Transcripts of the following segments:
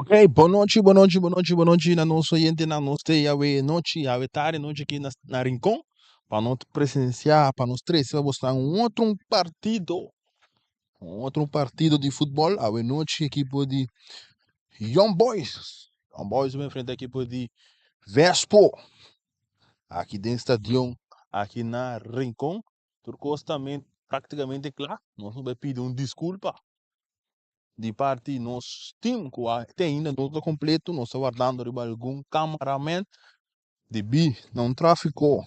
Ok, bon nochi, bon nochi, bon nochi, bon nochi na nos oyentenan. Nos te awe nochi, awe tarde nochi aki na, na Rincon pa nos presencia, pa nos trece pa bosnan un otro un partido, un otro un partido di futbol. Awe nochi ekipo di Young Boys, Young Boys ta enfrenta ekipo di Vespo aki den stadion aki na Rincon. Tur cos ta practicamente cla. Nos no bay pidi un disculpa di parti nos team cu a te ainda no ta completo. Nos ta wardando riba algun cameraman debi na un trafico.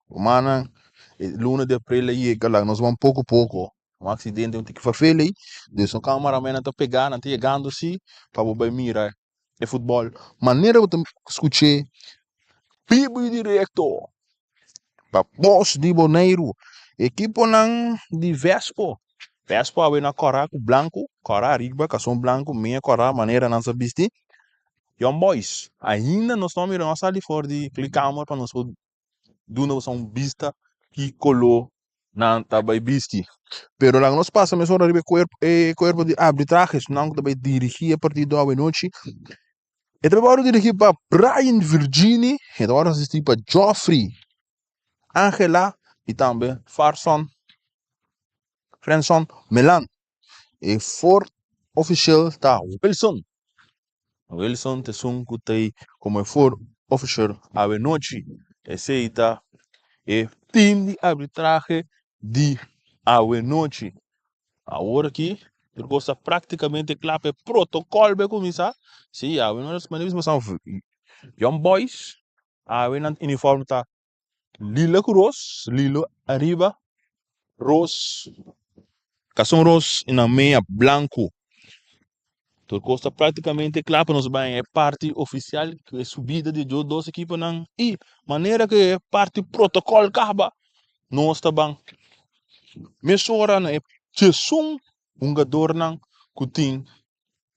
Rumannan, e luna di april a yega laga nos ban poco poco. Un accidente un tiki vervel ey. Dus nos cameramannan ta pega, nan ta yegando si pa bo bay mira e futbol manera bo ta scuche bibo y directo pa Bos di Boneiru. Ekiponan di Vespo, Vespo awe na kòrá ku blanku, kòrá ariba kason blanku, mea kòrá manera nan sa bisti. Young Boys, ainda nos no a mira, no a sali for di klikamer pa nos por duna boso un bista ki koló nan ta bai bisti. Pero laga nos pasa mesora riba e kuerpo e kuerpo di arbitrahe, esnan ku ta bai dirigí e partido awe nochi. E ta bai wòrdu dirigí pa Brian Virgini, e ta wòrdu asistí pa Geoffrey Angela i tambe Farson Frenson Melan. E for official ta Wilson. Wilson ta esun ku ta ei komo e for official awe nochi. Esei ta e team di arbitrahe di awe nochi. Awor aki tur kos ta praktikamente kla pa e protokòl bai kuminsá. Sí, awe nos manera bisa boso Young Boys awe nan uniform ta lila ku ros, lilo ariba, ros, kason ros i nan mea blanku. Tur kos ta praktikamente kla pa nos bai e parti ofisial ku e subida di e dos ekiponan i manera ku e parti protokòl kaba nos ta ban mesora na e diesun hungadornan ku tin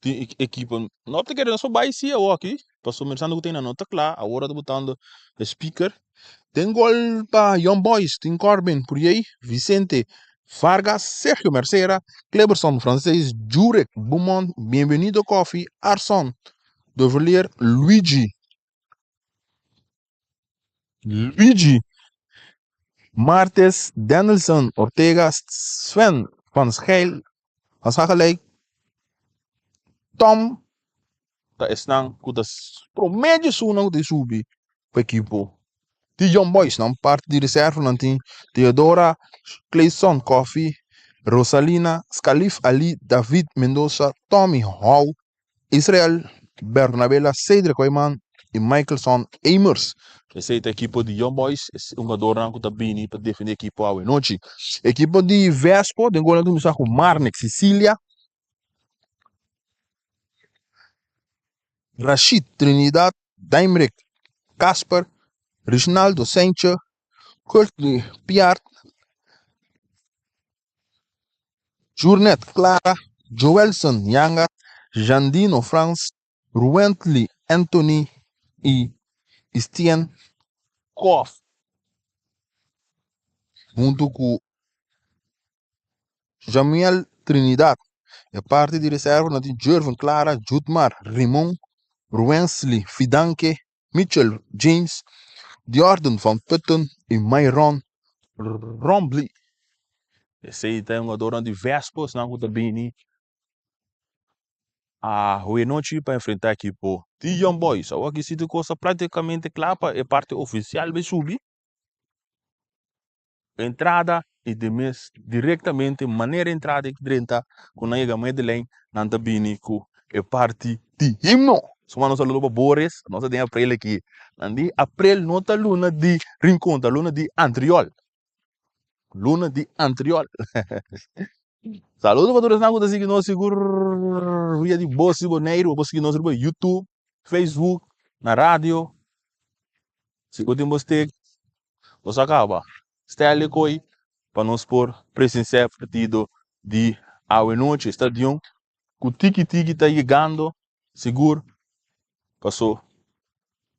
tin ekipo no ta kere nos por bai si awoki pasobra mirando ku tin nan no ta kla awor a ta botando e speaker den gol pa Young Boys tin Corbin Puriey Vicente Vargas Sergio Mercera Cleberson Frances Jurek Beaumont Bienvenido Coffie Arson Dovelier Luigi Luigi Martes Danielson Ortega Sven van Schijl van Schagelijk Tom ta esnan ku ta promé djesunnan ku ta subi pa ekipo di Young Boys. Nan parti di reserva nan tin Theodora Clayson Coffie, Rosalina Scalif Ali, David Mendoza, Tommy Hall, Israel Bernabela, Cedric Koeiman y Michaelson Amers. Esey ta ekipo di Young Boys, e hungadornan ku ta bini pa defende ekipo awe nochi. Ekipo di Vespo den gol nan kuminsá ku Marnick Cecilia, Rashid Trinidad, Daimrick Casper, Rishnaldo Sentje, Kurtley Piart, Jurnet Clara, Joelson Yanga, Jandino Frans, Ruwentley Anthony y Istien Koff huntu ku Jamiel Trinidad. E parti di reserva nan tin Jervin Clara, Judmar Rimon, Ruwensley Fidanke, Mitchell James, Diorden van Putten y Myron Rombly. Esey ta e hungadornan di Vespo, esnan cu ta bini awe nochi pa enfrenta ekipo di Young Boys. Awor aki si tur cos ta practicamente cla pa e parti oficial bay subi. Entrada y de mes directamente manera entrada y drenta cu nan yega Medellin nan ta bini cu e parti di himno. Suma nos saludo pa Boris, nos ta den april aki. Nan di april no ta luna di Rincon, ta luna di Antriol. Luna di Antriol. Saludo pa tur esnan cu ta sigui nos sigur via di Bos di Boneiru. Bo por sigui nos riba YouTube, Facebook, na radio. Si bo tin bo stick, Nos a kaba Stanley Kooi pa nos por presenciá e partido di awe nochi. Stadion ku tiki tiki ta yegando sigur paso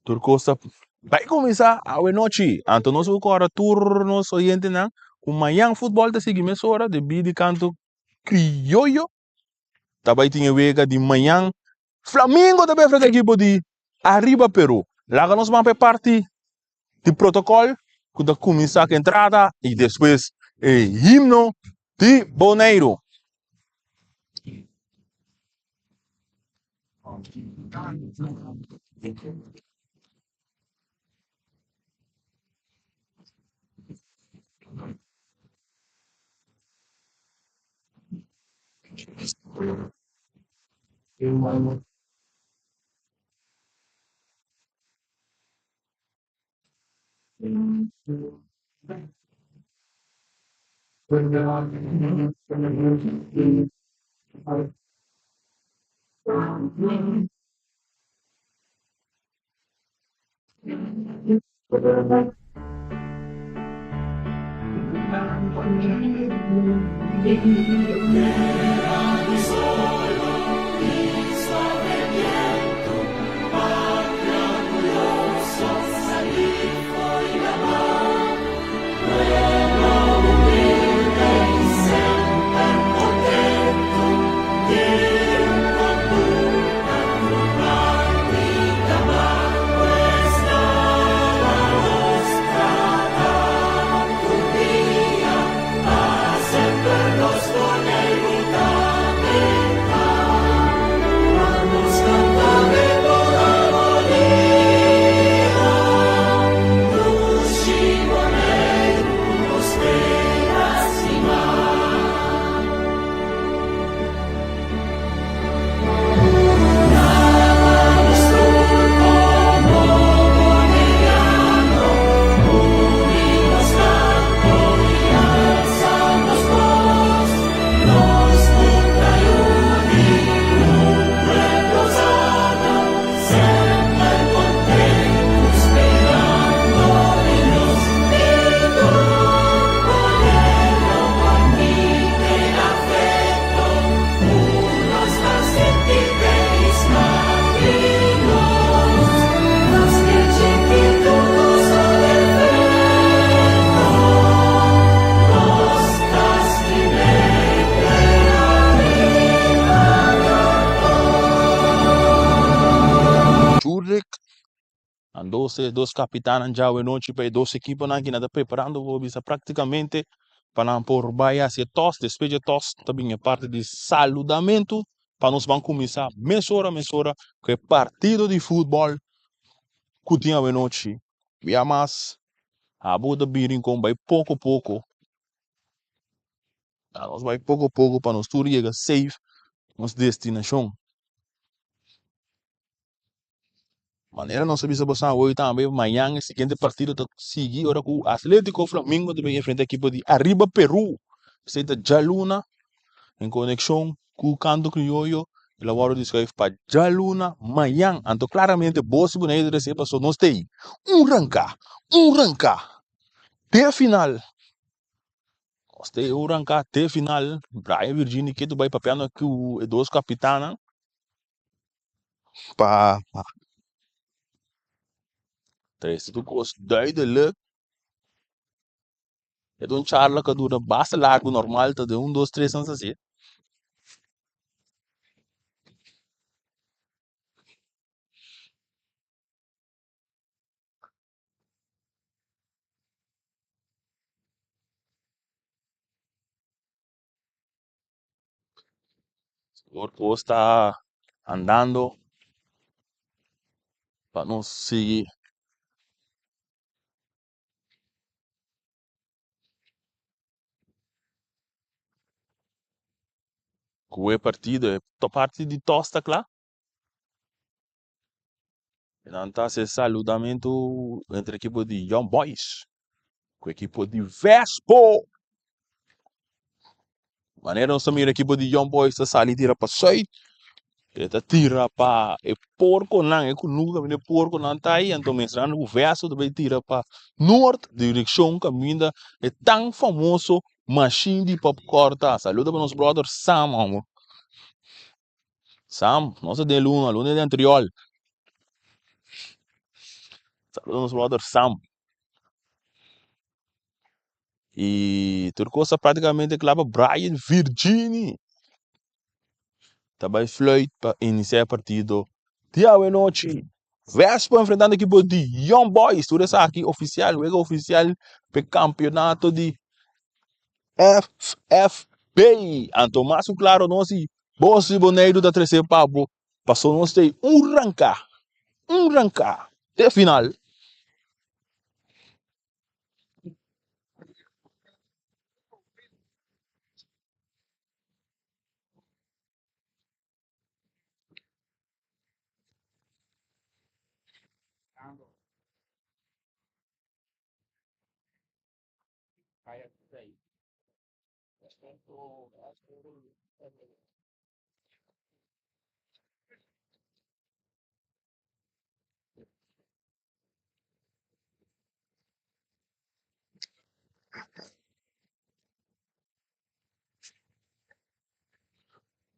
tur kos ta bai kuminsá awe nochi. Anto nos por kòrda tur nos oyentenan ku mañan futbòl ta sigui mesora debí di kanto krioyo ta bai tin e wega di mañan. Flamingo ta enfrenta ekipo di Arriba Peru. Laga nos ban pa e parti di protocol cu ta cuminsa cu entrada y despues e himno di Boneiru. Jurek, nan dos e dos kapitannan djawe nochi pa e dos ekiponan ki nan ta preparando por bisa praktikamente pa nan por bai hasi e tos. Despues di e tos ta bin e parti di saludamentu pa nos ban kuminsá mesora mesora ku e partido di futbòl ku tin awe nochi. Bia mas abo ta bin Rincon bai poko poko. Nos bai poko poko pa nos tur yega safe nos destinashon. Manera nos a bisa boso awe tambe, mañan e siguiente partido ta sigui ora ku Atletico Flamingo ta bin enfrenta ekipo di Arriba Peru. Esei ta djaluna en konekshon ku Kanto Krioyo. El a wòrdu diskùif pa djaluna mañan. Anto klaramente bo si bo na interesé pasobra nos ta ei un ranká, un ranká te final. Nos ta ei un ranká te final. Brian Virginie ke ta bai papiando ku e dos kapitannan. Pa trese tur kos duidelijk. E ta un charla ku a dura basta largu, normal ta den un dos tres ans asi. Por kos ta andando pa nos sigui ku e partido. E parti di tos ta kla. Nan ta hasi e saludamentu entre ekipo di Young Boys ku ekipo di Vespo. Manera nos ta mira ekipo di Young Boys ta sali tira pa sùit, e ta tira pa e porkonan, e kunuku kaminda e porkonan ta ei, anto menstrando ku Vespo ta bai tira pa nort, direkshon kaminda e tan famoso mashin di popcorn ta. Saludo pa nos bròder Sam, hòmber. Sam, nos ta den luna, luna den anterior. Saludos nos brother Sam. Y tur cosa prácticamente kla pa Brian Virgini. Ta bai fluit pa inisiá e partido di awenochi. Vespo enfrentando ekipo di Young Boys. Tur esaki ofisial, wega ofisial pa e kampeonato di FFB. Anto mas ku klaro nos i Bos di Boneiru ta trese pa bo paso nos ta un ranka, un ranka te final.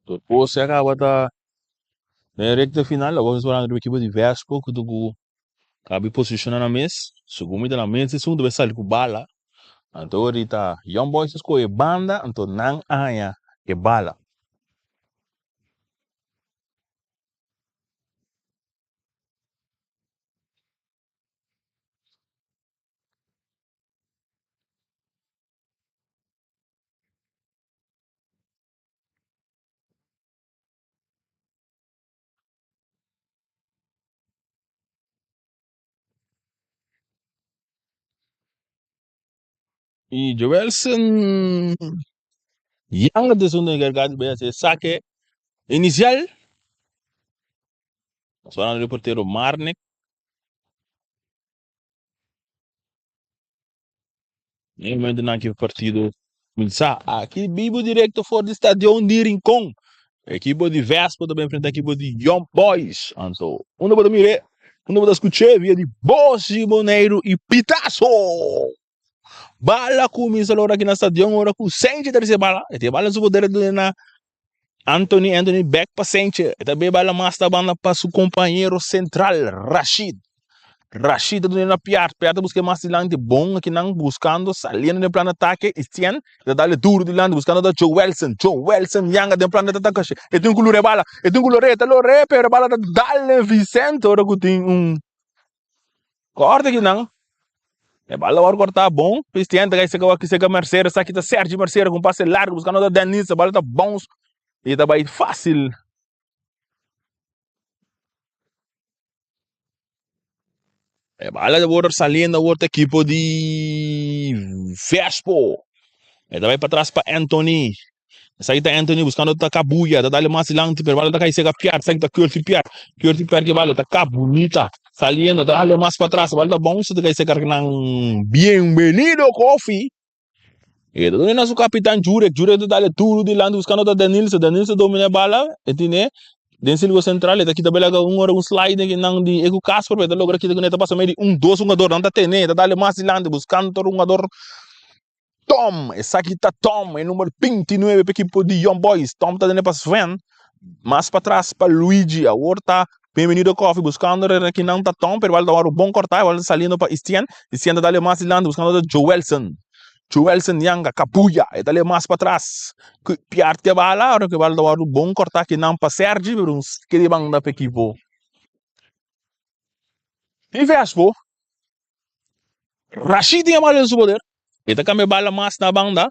Tur kos a kaba ta den rekta final. Awor nos wak riba ekipo di Vespo ku ta ku kabi posishona nan mes. Segun mi ta nan mes esun ta bai sali ku bala. Anto ahorita Young Boys a skohe banda anto nan a haña e bala. Y Joelson Yang ta esun encargado di bay haci e saque inicial. Nos wak na reportero Marnick. E momentonan ki partido kuminsá aki bibu direkto for di stadion di Rincon. Ekipo di Vespo ta bai enfrentá ekipo di Young Boys. Anto unda bo ta mir'é, unda bo ta skuch'é via di Bos di Boneiru i Pitaso! Bala kuminsá lora aki na stadion ora ku Senche ta risibi bala. E tin e bala su poder duna na Anthony, Anthony bek pa Senche. E ta bay bala mas ta banda pa su compañero central Rashid. Rashid ta duna na Piar. Piar ta busca mas dilanti. Bon akinan buscando saliendo den plan de ataque. Estienne ta dale duro dilanti buscando ta Joelson. Joelson yanga den plan de ataque. E tin cu lure bala. E tin cu lore. E ta lore pero bala ta dale Vicente ora cu tin un corte akinan. E bala wòrdu kòrtá bon. Cristian ta kai seka wak seka Mercero. Esaki ta Sergi Mercero ku un pase largu buskando ta Dennis. E bala ta bounce i ta bai fásil. E bala ta wòrdu saliendo awor ta ekipo di Vespo. E ta bai patras pa Anthony. Esaki ta Anthony buscando ta Kabuya, ta dale mas dilanti, pero bala ta kai sega Piar, esaki ta Curti Piar, Curti Piar ke bala ta ka bunita, saliendo, ta dale mas patras, bala ta bounce, ta kai sega nan Bienvenido Kofi. E ta duna na su kapitan Jurek, Jurek ta dale duro dilanti buscando ta Danilson, Danilson domina e bala, e tine den silgo central, e ta kita bela un ora un slide nan di Eko Kasper, pero e ta logra kita kune, e ta pasa medio di un dos hungador, nan ta tene, e ta dale mas dilanti buscando tur hungador. Tom, esaki ta Tom, e number 29 pa ekipo di Young Boys. Tom ta tene pa Sven, mas patras pa Luigi. Awor ta Bienvenido Coffee buscando rekinan ta Tom, pero igual ta wòrdu bon kòrtá, igual ta saliendo pa Estienne. Estienne ta dale mas dilanti buscando ta Joelson. Joelson yanga, kabuya, e ta le mas patras. Ku piard ke bala, ora ke bala ta wòrdu bon kòrtá kinan pa Sergi, pero un ske di banda pa ekipo di Vespo. Rashid tin e bala den su poder. E ta cambia bala mas na banda.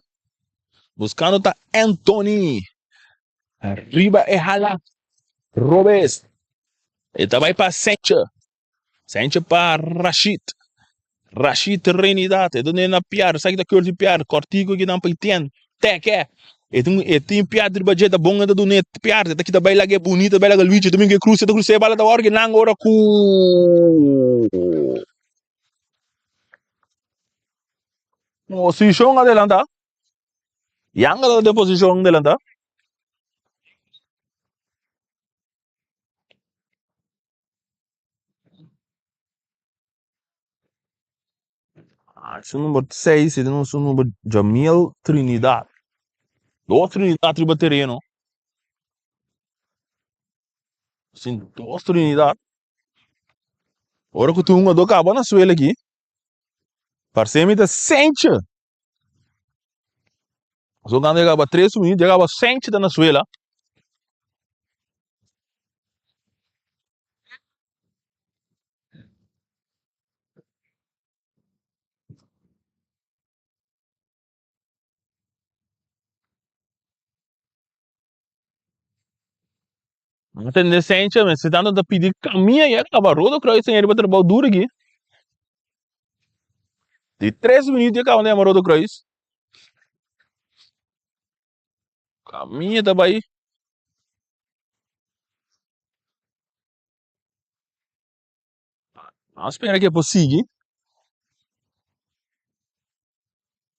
Buscando ta Anthony. Riba e hala robes. E ta bai pa Senche. Senche pa Rashid. Rashid Trinidad. E ta na Piar. Esaki ta Curtis Piar. Cortico ki nan pa Etienne. Teke. E tin e tin Piar riba dje. Ta bon e ta duna e Piar. E ta kita bai laga e bunita. Bai laga Luigi. Ta bin ku e cruce. E ta cruce e bala ta wòrdu nan ora ku. Posishon adelantá. Yanga ta den posishon adelantá. Su number 6 e tin su number Jamiel Trinidad. Dos Trinidad riba tereno. Sin dos Trinidad. Ora ku tin un hungadó kaba na suela aki, parse mi ta Senche. Pasobra kando e kaba tres minüt, ya kaba Senche ta na suela. No tende sencha, mester tanto ta pidi camia ya caba Rodo Kruis tin riba trabou duro aki. Di tres minuut ya caba ta yama Rodo Kruis. Camia ta bay. Nos spera ke por sigui.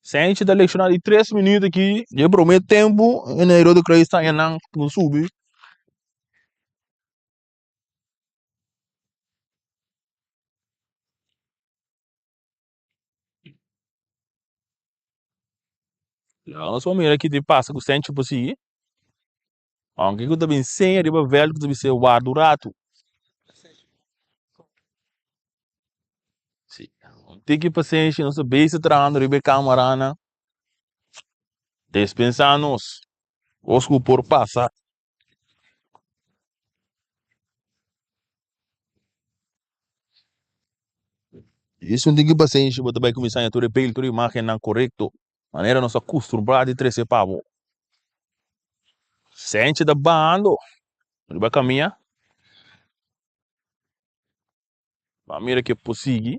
Senchi ta lecciona di tres minuut aki dje prome tempu e Rode Kruis ta nan ku subi. Nos por mira ki ta pasa ku Senchi por sigui. Aunke ku ta bin seña riba vèlt ku ta bisa warda un ratu. Si, un tiki pasenshi nos ta bezig trahando riba e kamaranan. Despensá nos kos ku por pasa. Djis un tiki pasenshi bo ta bai kuminsá haña tur e pel, tur e imágennan korekto. Manera nos a kustumbrá di trese pa bo. Senchi ta bahando riba kamia. Bo a mira ke por sigui.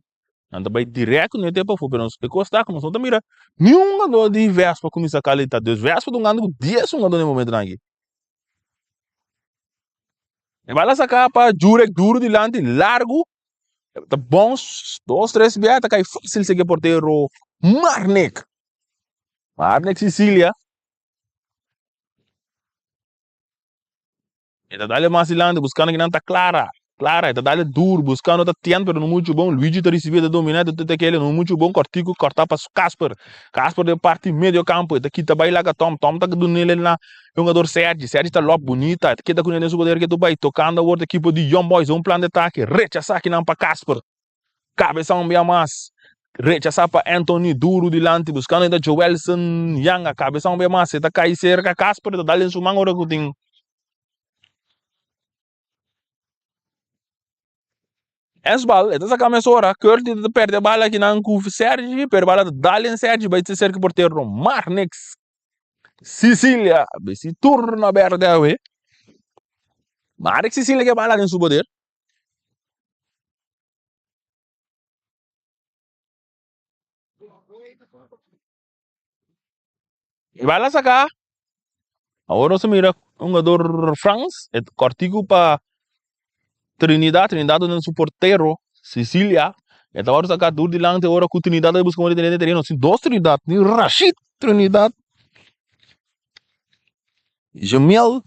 Nan ta bai dirèk no e te pafó, pero e kos ta ku nos no ta mira niun hungadó di Vespa kuminsá kalentá. Dus Vespa ta hungando ku dies hungadó na e momentunan aki. E bala saká pa Jurek duru dilanti largu. Ta bons dos tres bia ta kai fácil seki e portero Marnik. Marnik Sicilia. E ta dale mas dilanti buscando kinan ta Clara. Clara e ta dale duro buscando ta Tian pero no mucho bon. Luigi ta ricibi e ta domina e ta tekele no mucho bon. Cortico corta pa Casper. Casper den parti medio campo e ta kita bay laga Tom. Tom ta dunele na e hungador Sergi. Sergi ta lop bunita. E ta keda cune den su poder ketu bay tocando awor ta ekipo di Young Boys. Un plan di atake. Rechasa kinan pa Casper. Cabeza un bia mas. Rechasa pa Anthony duro dilanti buscando e ta Joelson Yanga. Cabeza un bia mas. E ta cay cerca Casper. E ta dal den su man ora cu tin. Esbal, e ta saca mesora. Curtis ta perde bala kinan cu Sergi, pero bala ta dal den Sergi bay cerca portero Marnix Sicilia. Besi turno berde awe. Marnix Sicilia ke bala den su poder. E bala saca. Awor nos a mira un hungador Frans, e cortico pa Trinidad, Trinidad den su portero Sicilia. E tabata saca dur dilanti ora cu Trinidad a busca un den tereno. Sin dos Trinidad, ni Rashid Trinidad, Jemiel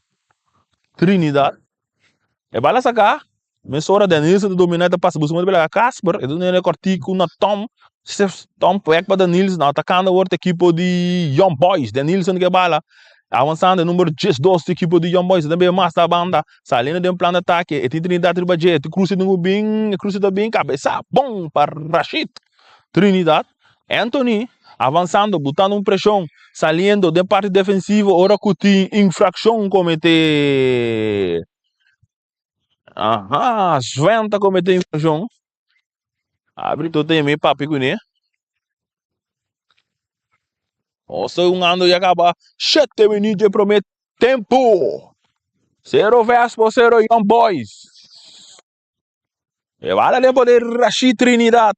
Trinidad. E bala saca, mesora Denilson ta domina e ta pasa busca un pela Casper, e duna e cortico na Tom, Tom pek pa Denilson, atacando awor ta equipo di Young Boys, Denilson ke bala, avanzando e number 12 di equipo di Young Boys, e tambe mas na banda, saliendo den plan di atake, e tin Trinidad riba dje, e tin cruce den bin, e cruce ta bin, cabeza bon pa Rashid Trinidad. Anthony avansando, butando un preshon, saliendo den parti defensivo ora ku tin infrakshon kometé. Aha, Sven ta kometé infrakshon. Árbitro ta yama e papia kuné. Nos ta hungando ya kaba shete minuut dje promé tempu. Sero Vespo, sero Young Boys. E bala den poder Rashid Trinidad.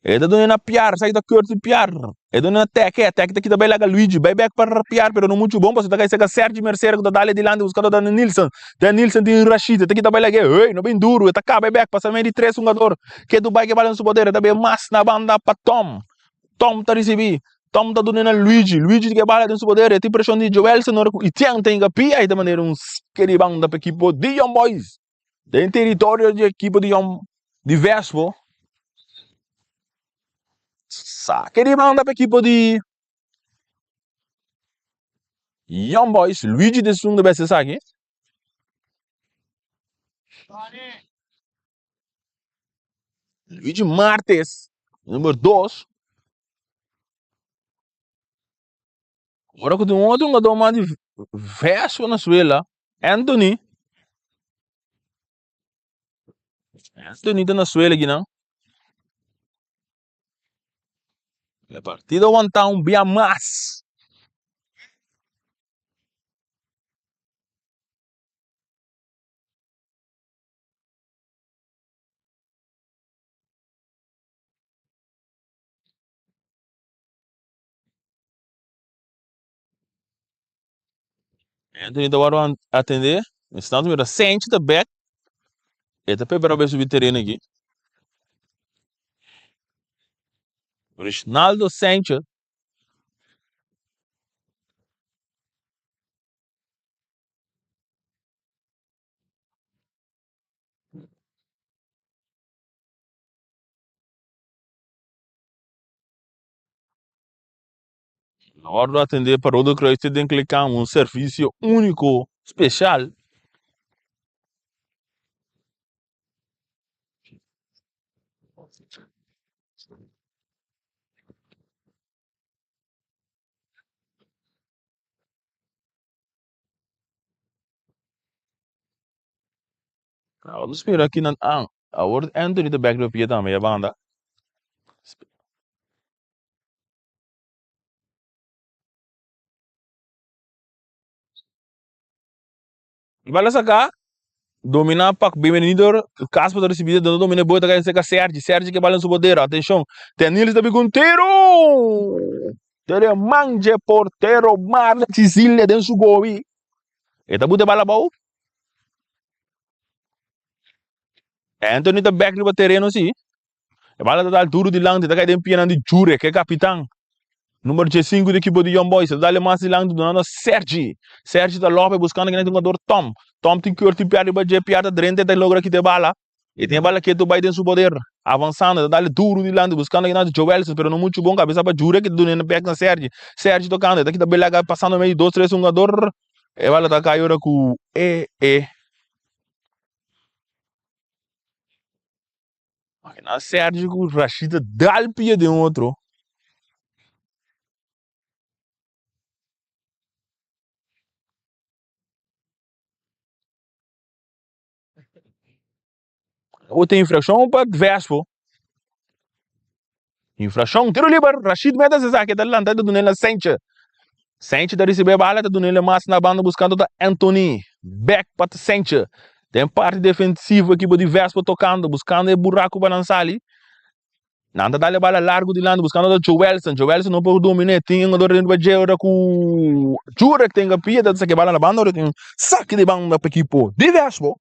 E ta duna na Piar, sa ta Curtis Piar. E duna na Teke, Teke ta kita bay laga Luigi, bay back pa Piar, pero no mucho bom, pasobra ta kai seka Sergi Mercera ku ta dale dilanti buskando Dan Nilsson. Dan Nilsson tin Rashid, e ta kita bay laga, hey, no bin duro, e ta ka bay back, pasa medio di tres hungador. Ketu bay ke bala den su poder, e ta bay mas na banda pa Tom. Tom ta risibi, Tom ta duna na Luigi, Luigi ke bala den su poder, e tin preshon di Joelson ora ku Etienne ta hinka pia, e ta manera un ske di banda pa ekipo di Young Boys. Den teritorio di ekipo di Young di Vespo. Sake di banda pa ekipo di Young Boys. Luigi de Sunda beste esaki. Luigi Martes, number 2. Ora ku tin un otro hungadó mas di Vespo Venezuela, Anthony. Anthony ta na suela aki nan. E partido wanta un bia mas. Anthony ta wòrdu atendé. Mientras mira Senchi ta bèk. E ta prepará pa e subi tereno aki. Rishnaldo Senchi. Na wòrdu atendé pa Rode Kruis te den Klikam, un servisio úniko, spesial. Awor nos mira aki nan an. Awor Anthony ta bek riba pia tambe ya banda. Bala saka, domina pa Bienvenido, Casper ta recibi, ta domina e boy ta kai seka Sergi, Sergi ke bala en su bodero, atencion, Tenils ta bin ku un tiro! Tere man dje portero Marlon Cecilia den su gobi, e ta buta e bala abou. Anthony ta bek riba tereno si. E bala ta dal duru dilanti, ta kai den pianan di Jurek, e kapitan. Numero 15 di ekipo di Young Boys, ta dal e mas dilanti dunando a Sergi. Sergi ta lope buskando kende hungador Tom. Tom tin keur tin pia riba dje, pia ta drenta e ta logra kita e bala. E tin e bala ketu bai den su poder. Avansando, ta dal duru dilanti buskando kende Joelson, pero no muchu bon, kabesa pa Jurek ki ta duna bek na Sergi. Sergi tokando, e ta kita belaga pasando medio dos tres hungador. E bala ta kai ora ku e e. Makina Sergio ku Rashid ta dal pia den otro. Bo tin infrakshon pa Vespo. Infrakshon, tiro liber, Rashid mete ese saki, ta lanta ta dun'el na Senche. Senche ta risibe bala, ta dun'el mas na banda buskando ta Anthony. Bek pa Senche. Den parti defensivo ekipo di Vespo tokando, buskando e buraku pa nan sali. Nan ta dal e bala largu dilanti buskando ta Joelson. Joelson no por dominé, tin un jugador riba dje ora ku Jurek tenga pia ta saki e bala na banda ora tin un saki di banda pa ekipo di Vespo.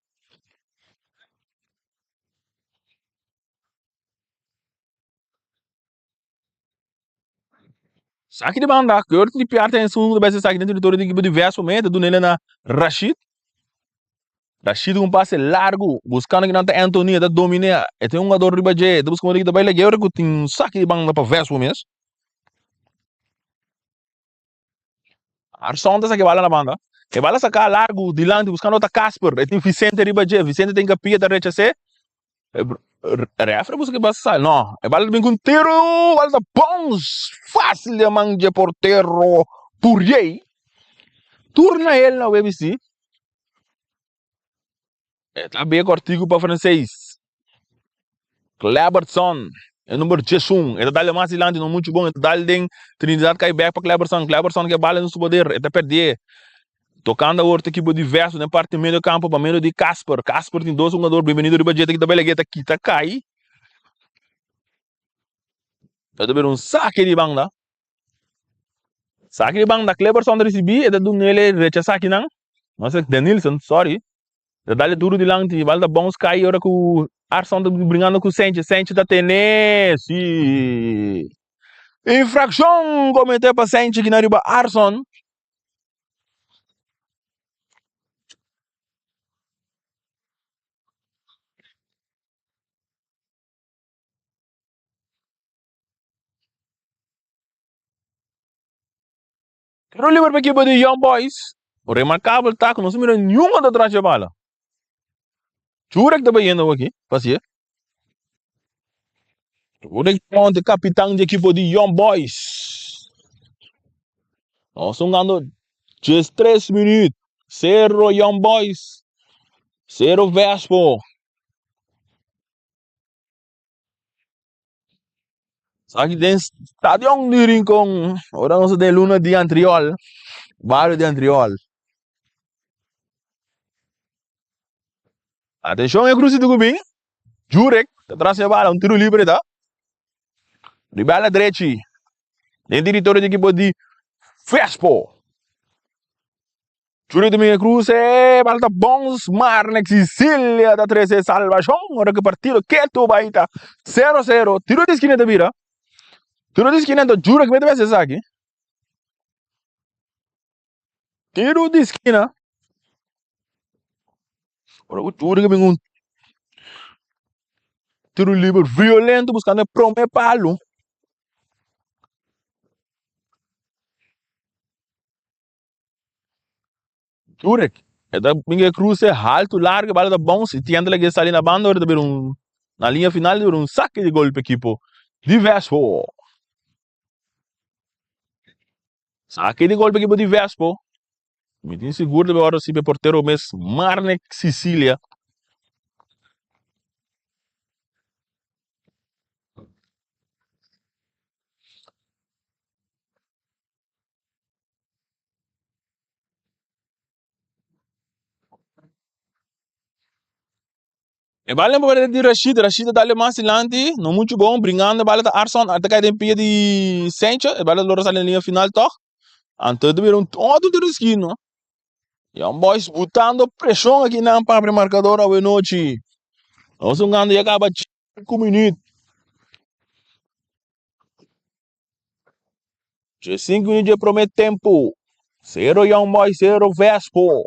Saki di banda, Kurt di piar ten segundo bes saki den territorio di ekipo di Vespo mete dunele na Rashid. Rashid un pase largu buscando kinan ta Anthony ta dominea e tin un jugador riba dje ta busca manera ta bai lege ora ku tin un saki di banda pa Vespo mes. Arson ta saki bala na banda. E bala saka largu dilanti buscando ta Casper. E tin Vicente riba dje. Vicente tin kapia ta rechas'é. Refri busca basa sali. No, e bala ta bin ku un tiro. Bala ta bounce fácil den man dje portero Puriey. Tur na el na webc. E ta bia kòrtiku pa franseis. Cleberson, e number 11. E ta dal mas dilanti, no muchu bon. E ta dal den Trinidad kai bek pa Cleberson. Cleberson ke bala den su poder. E ta perdé. Tokando awor ta ekipo di Verso den parti medio kampo pa medio di Casper. Casper tin dos hungador. Bienvenido riba dje ta kita bela ta kita kai. E ta bira un sake di banda. Saki di banda Cleberson ta ricibi e ta dunele rechaza akinan. No se Denilson, sorry. Ta dale duro dilanti, bal ta bounce kai ora ku Arson ta bringando ku Sanchez. Sanchez ta tene, si. Infraccion comete pa Sanchez kinan riba Arson. Tiro liber pa ekipo di Young Boys. Un remarkabel ta ku no sa mira niun otro tras dje bala. Jurek ta bayendo awor aki, pasie. Jurek Ponte, kapitan di ekipo di Young Boys. Nos ta hungando 13 minuut. Sero Young Boys, sero Vespo. Aki den stadion di Rincon, ora nos ta den luna di Antriol, bario di Antriol. Atenshon e krusito ku bin, Jurek ta tras e bala, un tiro libre ta. Riba ala drechi, den teritorio di ekipo di Vespo. Julio Domingo Cruz e bal ta bons Marnex Sicilia ta trece salvacion ora cu partido keto bay ta 0-0 tiro di esquina ta bira tiro di esquina ta jura cu mi ta bisa esaki tiro di esquina ora cu jura cu bin un tiro liber violento buscando e prome palo. Jurek, e ta bin e cruce haltu largo, e bala ta bounce y tiende laki e sali na banda ora ta bira un na linea final ta bira un saque di gol pa ekipo di Vespo. Saque di gol pa ekipo di Vespo. Mi tin sigur ta ora recibi e portero mes Marnek Sicilia. E bala pa di Rashid, Rashid a dale mas dilanti, no mucho bon, bringando e bala ta Arson, a ta kai den pia di Sencho, e bala lo sali na linea final toch. Anto ta bira un otro tiro di skina. Young Boys butando preshon aki nan pa abri markador awe nochi. Nos hungando ya kaba 5 minuut. Dje 5 minuut dje prome tempo. 0 Young Boys, 0 Vespo.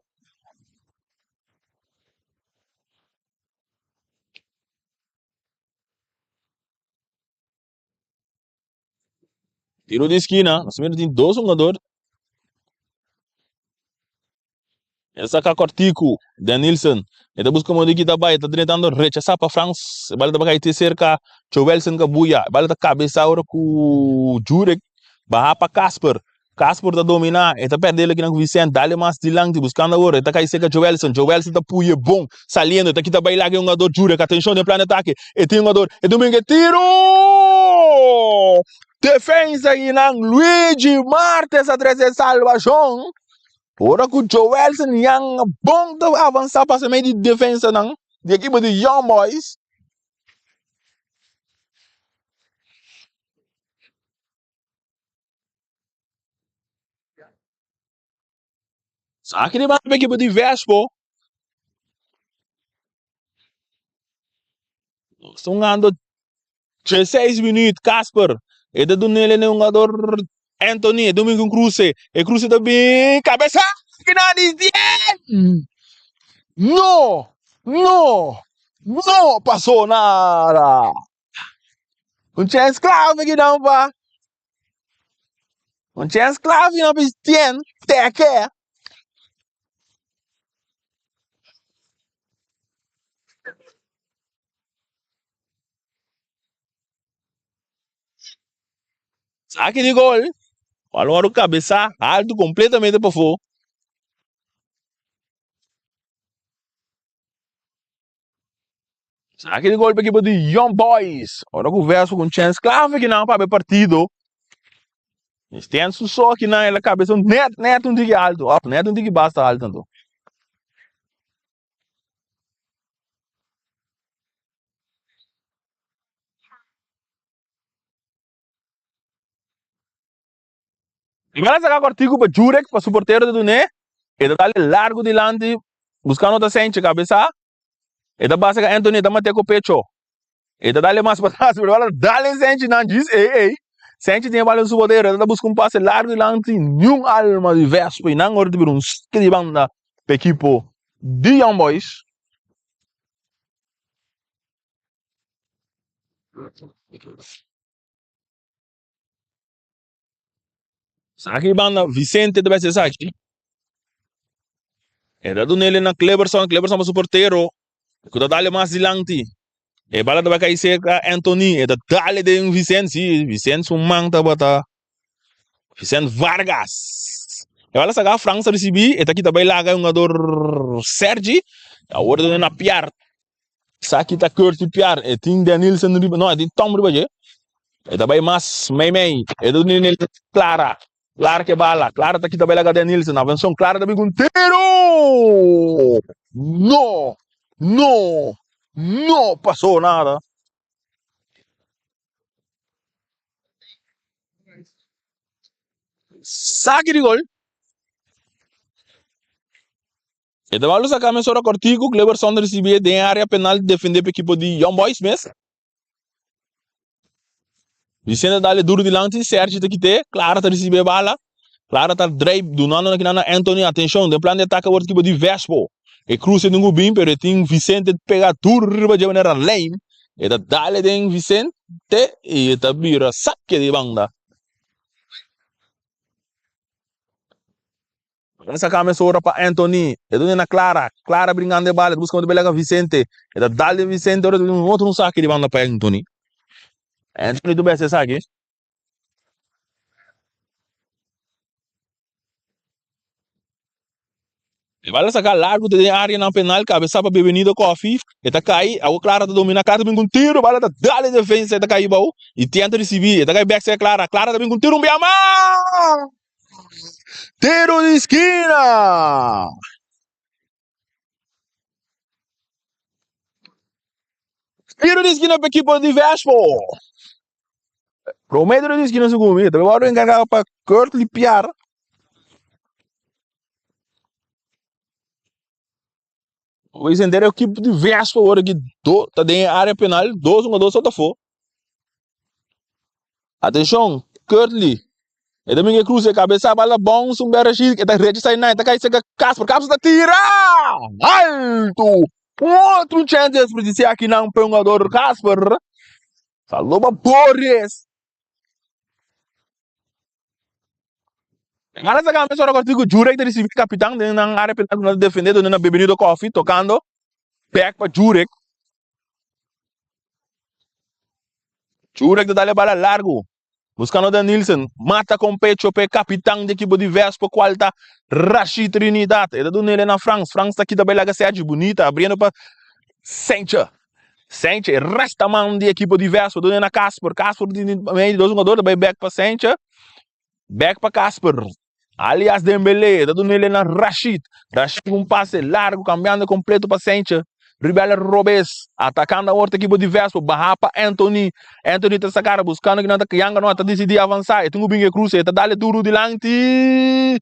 Tiro di esquina, nos mira tin dos hungador. E saca cortico, Denilson. E ta busca modo di kita bay, ta tratando rechasa pa Frans. E bala ta cay te cerca Joelson Cabuya. E bala ta cabeza ora cu Jurek baha pa Casper. Casper ta domina, e ta perde el aki nan cu Vicente. Dale mas dilanti, buscando awor. E ta cay cerca Joelson. Joelson ta puye bon, saliendo. E ta kita bay laga e hungador Jurek. Atencion den plan di atake. E tin hungador. E domingo e tiro! Defensa aki nan Luigi Martes a trece salvacion. Ora ku Joelson Young bon ta avansa pasa medio di defensanan di ekipo di Young Boys. Saki di banda pa ekipo di Vespo. Nos ta hungando 16 minuut. Casper e ta dunele na hungador Anthony. E domingo un cruce. E cruce ta bin cabeza. Kinadi Stien! No! No! No pasó nada! Un chance clave ki dan pa. Un chance clave ki dan pa Stien. Teke! Saki di gol. Balon wòrdu kabesá altu kompletamente pafó. Saki di gol pa ekipo di Young Boys. Ora ku Vespo ku un chèns klave kinan pa e partido. Stien su so kinan el a kabesá nèt nèt un tiki altu òf nèt un tiki basta altu anto. Primero a saca cortico pa Jurek pa su portero ta dun'é. E ta dale largo dilanti buscando ta Senche cabeza. E ta basa ka Anthony e ta mate cu pecho. E ta dale mas patras pero bala dale Senche nan djis ey ey. Senche tin e bala den su portero e ta busca un pase largo dilanti niun alma di Vespo y nan ora ta bira un siki di banda pa ekipo di Young Boys. Saki banda Vicente ta besi esaki. E ta dunele na Cleberson, Cleberson pa su portero ku ta dale mas dilanti. E bala ta bai kai serka Anthony, e ta dale den Vicente, si Vicente su man tabata Vicente Vargas. E bala saka Frans ta risibi, e ta kita bai laga e hungador Sergi. Awor ta duna na Piar. Esaki ta Curtis Piar, e tin Denilson riba, no, e tin Tom riba dje. E ta bai mas mei mei, e ta duna Clara, Clara ke bala, Clara ta kita bai laga Denilson, atenshon, Clara ta bin ku un tiro! No! No! No pasó nada. Saki di gol. E ta wòrdu saká mesora kòrtiku, Cleberson ta risibí den área penal defendé pa ekipo di Young Boys mes. Vicente ta dale duru dilanti, Sergi ta kit'é, Clara ta risibí e bala, Clara ta drei dunando na kinan na Anthony, atenshon den plan di atake awor ta ekipo di Vespo. E kruse den ku bin pero e tin Vicente pega duru riba dje manera leim, e ta dale den Vicente i e ta bira sake di banda. Esa cambia sora pa Anthony. E duna na Clara. Clara bringando e bala. E ta busca un bela Vicente. E ta dal den Vicente. Ora un otro un saki di banda pa Anthony. Anthony tu bes esaki. E bala saca largo te den area nan penal. Cabeza pa Bebenido Coffee. E ta cai. Awo Clara ta domina. Clara ta bin con tiro. Bala ta dal den defensa. E ta cai bou. Y Tien ta ricibi. E ta cai back serca Clara. Clara ta bin con tiro un bia mas. Tiro di skina! Tiro di skina pa ekipo di Vespo. Prome tiro di skina segun mi. Ta wòrdu enkargá pa Kurtley Piar. Bo henter ekipo di Vespo awor aki do ta den e área penal. Dos hungadó so ta afó. Atenshon, Kurtley. E ta bin e cruza e cabeza bala bounce un bera shi e ta recha sai nai ta kai sega Casper Casper ta tira alto un otro chance desperdiciá aki nan pa e hungador Casper saludo pa Boris Gana saka mesora kortiku Jurek ta risibi kapitan den nan área penal ku nan ta defende donde nan Bebenido Koffie tokando bek pa Jurek. Jurek ta dal e bala largu. Buscando Danilson. Mata con pecho pa e capitan di equipo di Vespo cual ta Rashid Trinidad. E ta dunele na Frans. Frans ta kita bay laga Sergi Bunita abriendo pa Sencha. Sencha e resta man di equipo di Vespo. Dunele na Casper. Casper di medio di dos jugador ta bay back pa Sencha. Bek pa Casper, alias Dembélé, ta duna el na Rashid. Rashid ku un pase largu, kambiando kompleto pa Sencha. Ribela robes, atakando awor ta ekipo di Vespo, baha pa Anthony. Anthony ta sakara, buskando kinan ta yanga no, ta disidí avansá. E tin ku bin e kruse, e ta dale duru dilanti.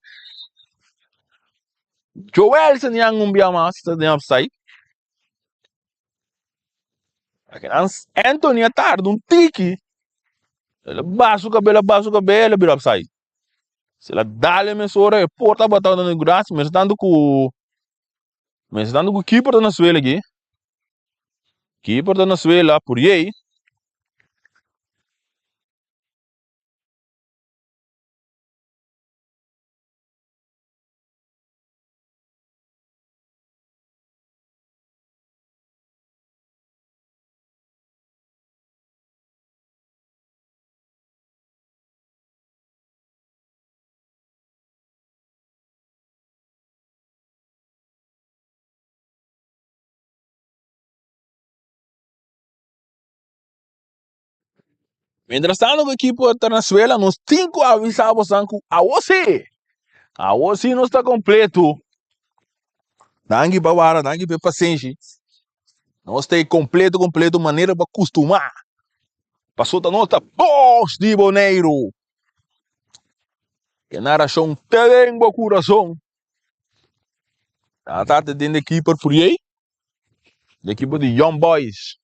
Joelson yang un bia mas ta den offside. Anthony a tarda un tiki. El a baha su kabel, a baha su kabel, el a bira upside. Si el a dale mesora, e por tabata na gras, mes tanto ku mes tanto ku keeper ta na suela aki. Keeper ta na suela, Puriey. Mientras tanto ku ekipo ta na suela nos tin ku avisa bosan ku awo si, awo si nos ta kompleto. Danki pa wara, danki pa e pasenshi. Nos ta e kompleto kompleto manera pa kustumá. Pasobra nos ta bos di Boneiru. E narashon te den bo kurason. Ta ta den de keeper Furiey, de ekipo di Young Boys.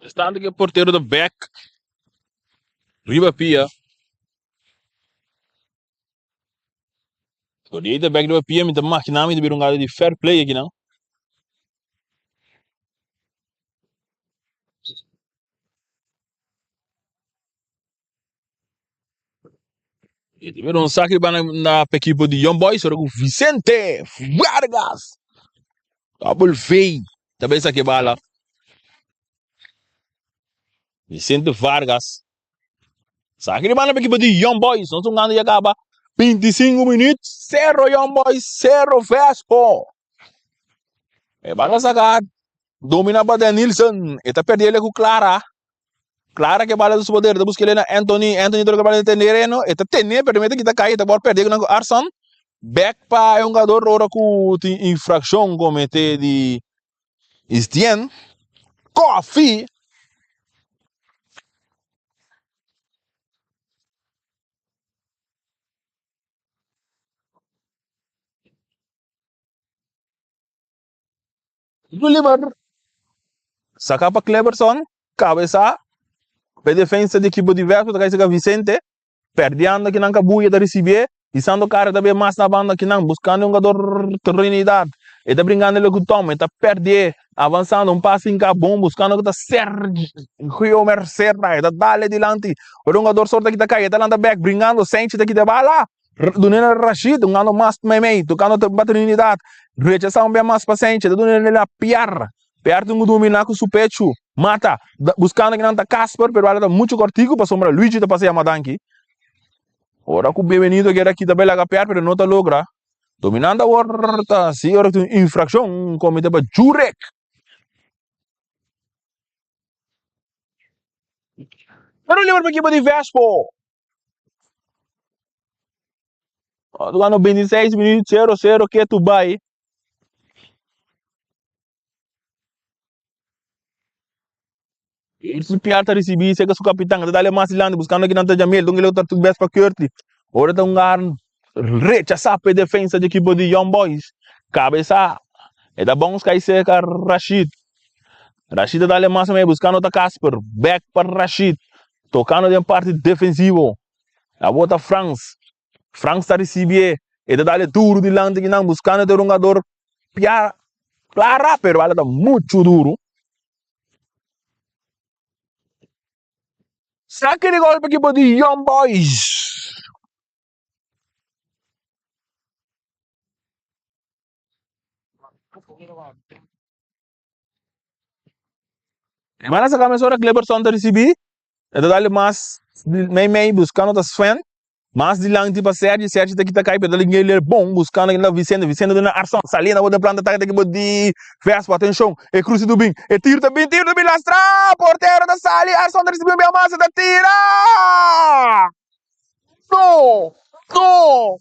Estando ku e portero ta bek riba pia. Por di ta bek riba pia mi ta makina mi ta bira un gado di fair play akinan. E ta bira un saki riba na pa ekipo di Young Boys ora ku Vicente Vargas double V ta bay saki e bala. Vicente Vargas saki riba na pa ekipo di Young Boys. Nos un gana ya kaba 25 minuut sero Young Boys sero Vespo. E bala saka domina pa Denilson e ta perde ele ku Clara. Clara ke bala su poder, ta buska ele na Anthony, Anthony ta bala den tereno, e ta tene pero mete kita kai, ta bor perde ku Arson. Back pa e hungador ora ku tin infraccion comete di Istien. Koffie. Gulliver saka pa Cleberson, kabesa pa e defensa di ekipo di Vespo ta kai saka Vicente, perdiando kinan Kabuya ta risibié, hisando kara ta bay mas na banda kinan buskando e hungador Trinidad, e ta bringando lo ku Tom, e ta perdié, avansando un pase hinká bon buskando ku ta Sergio Mercera, e ta dale dilanti, ora e hungador sorta kita kai, e ta lanta bek bringando, Senchi ta kita bala. Dun'el Rashid, un ando mas meimei, tocando pa Trinidad, rechasa un bia mas pa Senche, ta dun'el na Piar, Piar tin ku domina ku su pechu, mata, buscando kinan ta Casper, pero bala ta mucho cortico pasobra Luigi ta pasa yama danki. Ora ku Bienvenido keda kita bai laga Piar, pero no ta logra. Dominando awor ta si ora tin infraccion comete pa Jurek. Pero liber pa ekipo di Vespo. Jugando 26 minuut 0-0 ketu bai. Irsi Piar ta risibi seka su kapitan ta dale mas dilanti buskando kinan ta Jamil donde lo ta tuk bes pa Curtly. Ora ta un gar rechasa pe defensa di ekipo di Young Boys. Kabesa e ta bounce kai seka Rashid. Rashid ta dale mas mei buskando ta Casper. Back pa Rashid. Tocando den parti defensivo. A bota Frans. Frans ta ricibié. E ta dale duro dilanti kinan buscando e hungador Pia Clara, pero bala ta mucho duro. Saque de gol pa equipo di Young Boys. E bala saca mesora Cleberson ta ricibi. E ta dale mas mei mei buscando ta Sven. Mas dilanti pa Sergi, Sergi ta kita kai pero ta linga bon buscando na Vicente, Vicente duna Arson, saliendo bo den planta ataque ta equipo di Vespo, atencion, e cruce ta bin, e tiro ta bin, tiro ta bin lastra, portero ta sali, Arson ta ricibi un bia mas, e ta tira! No! No!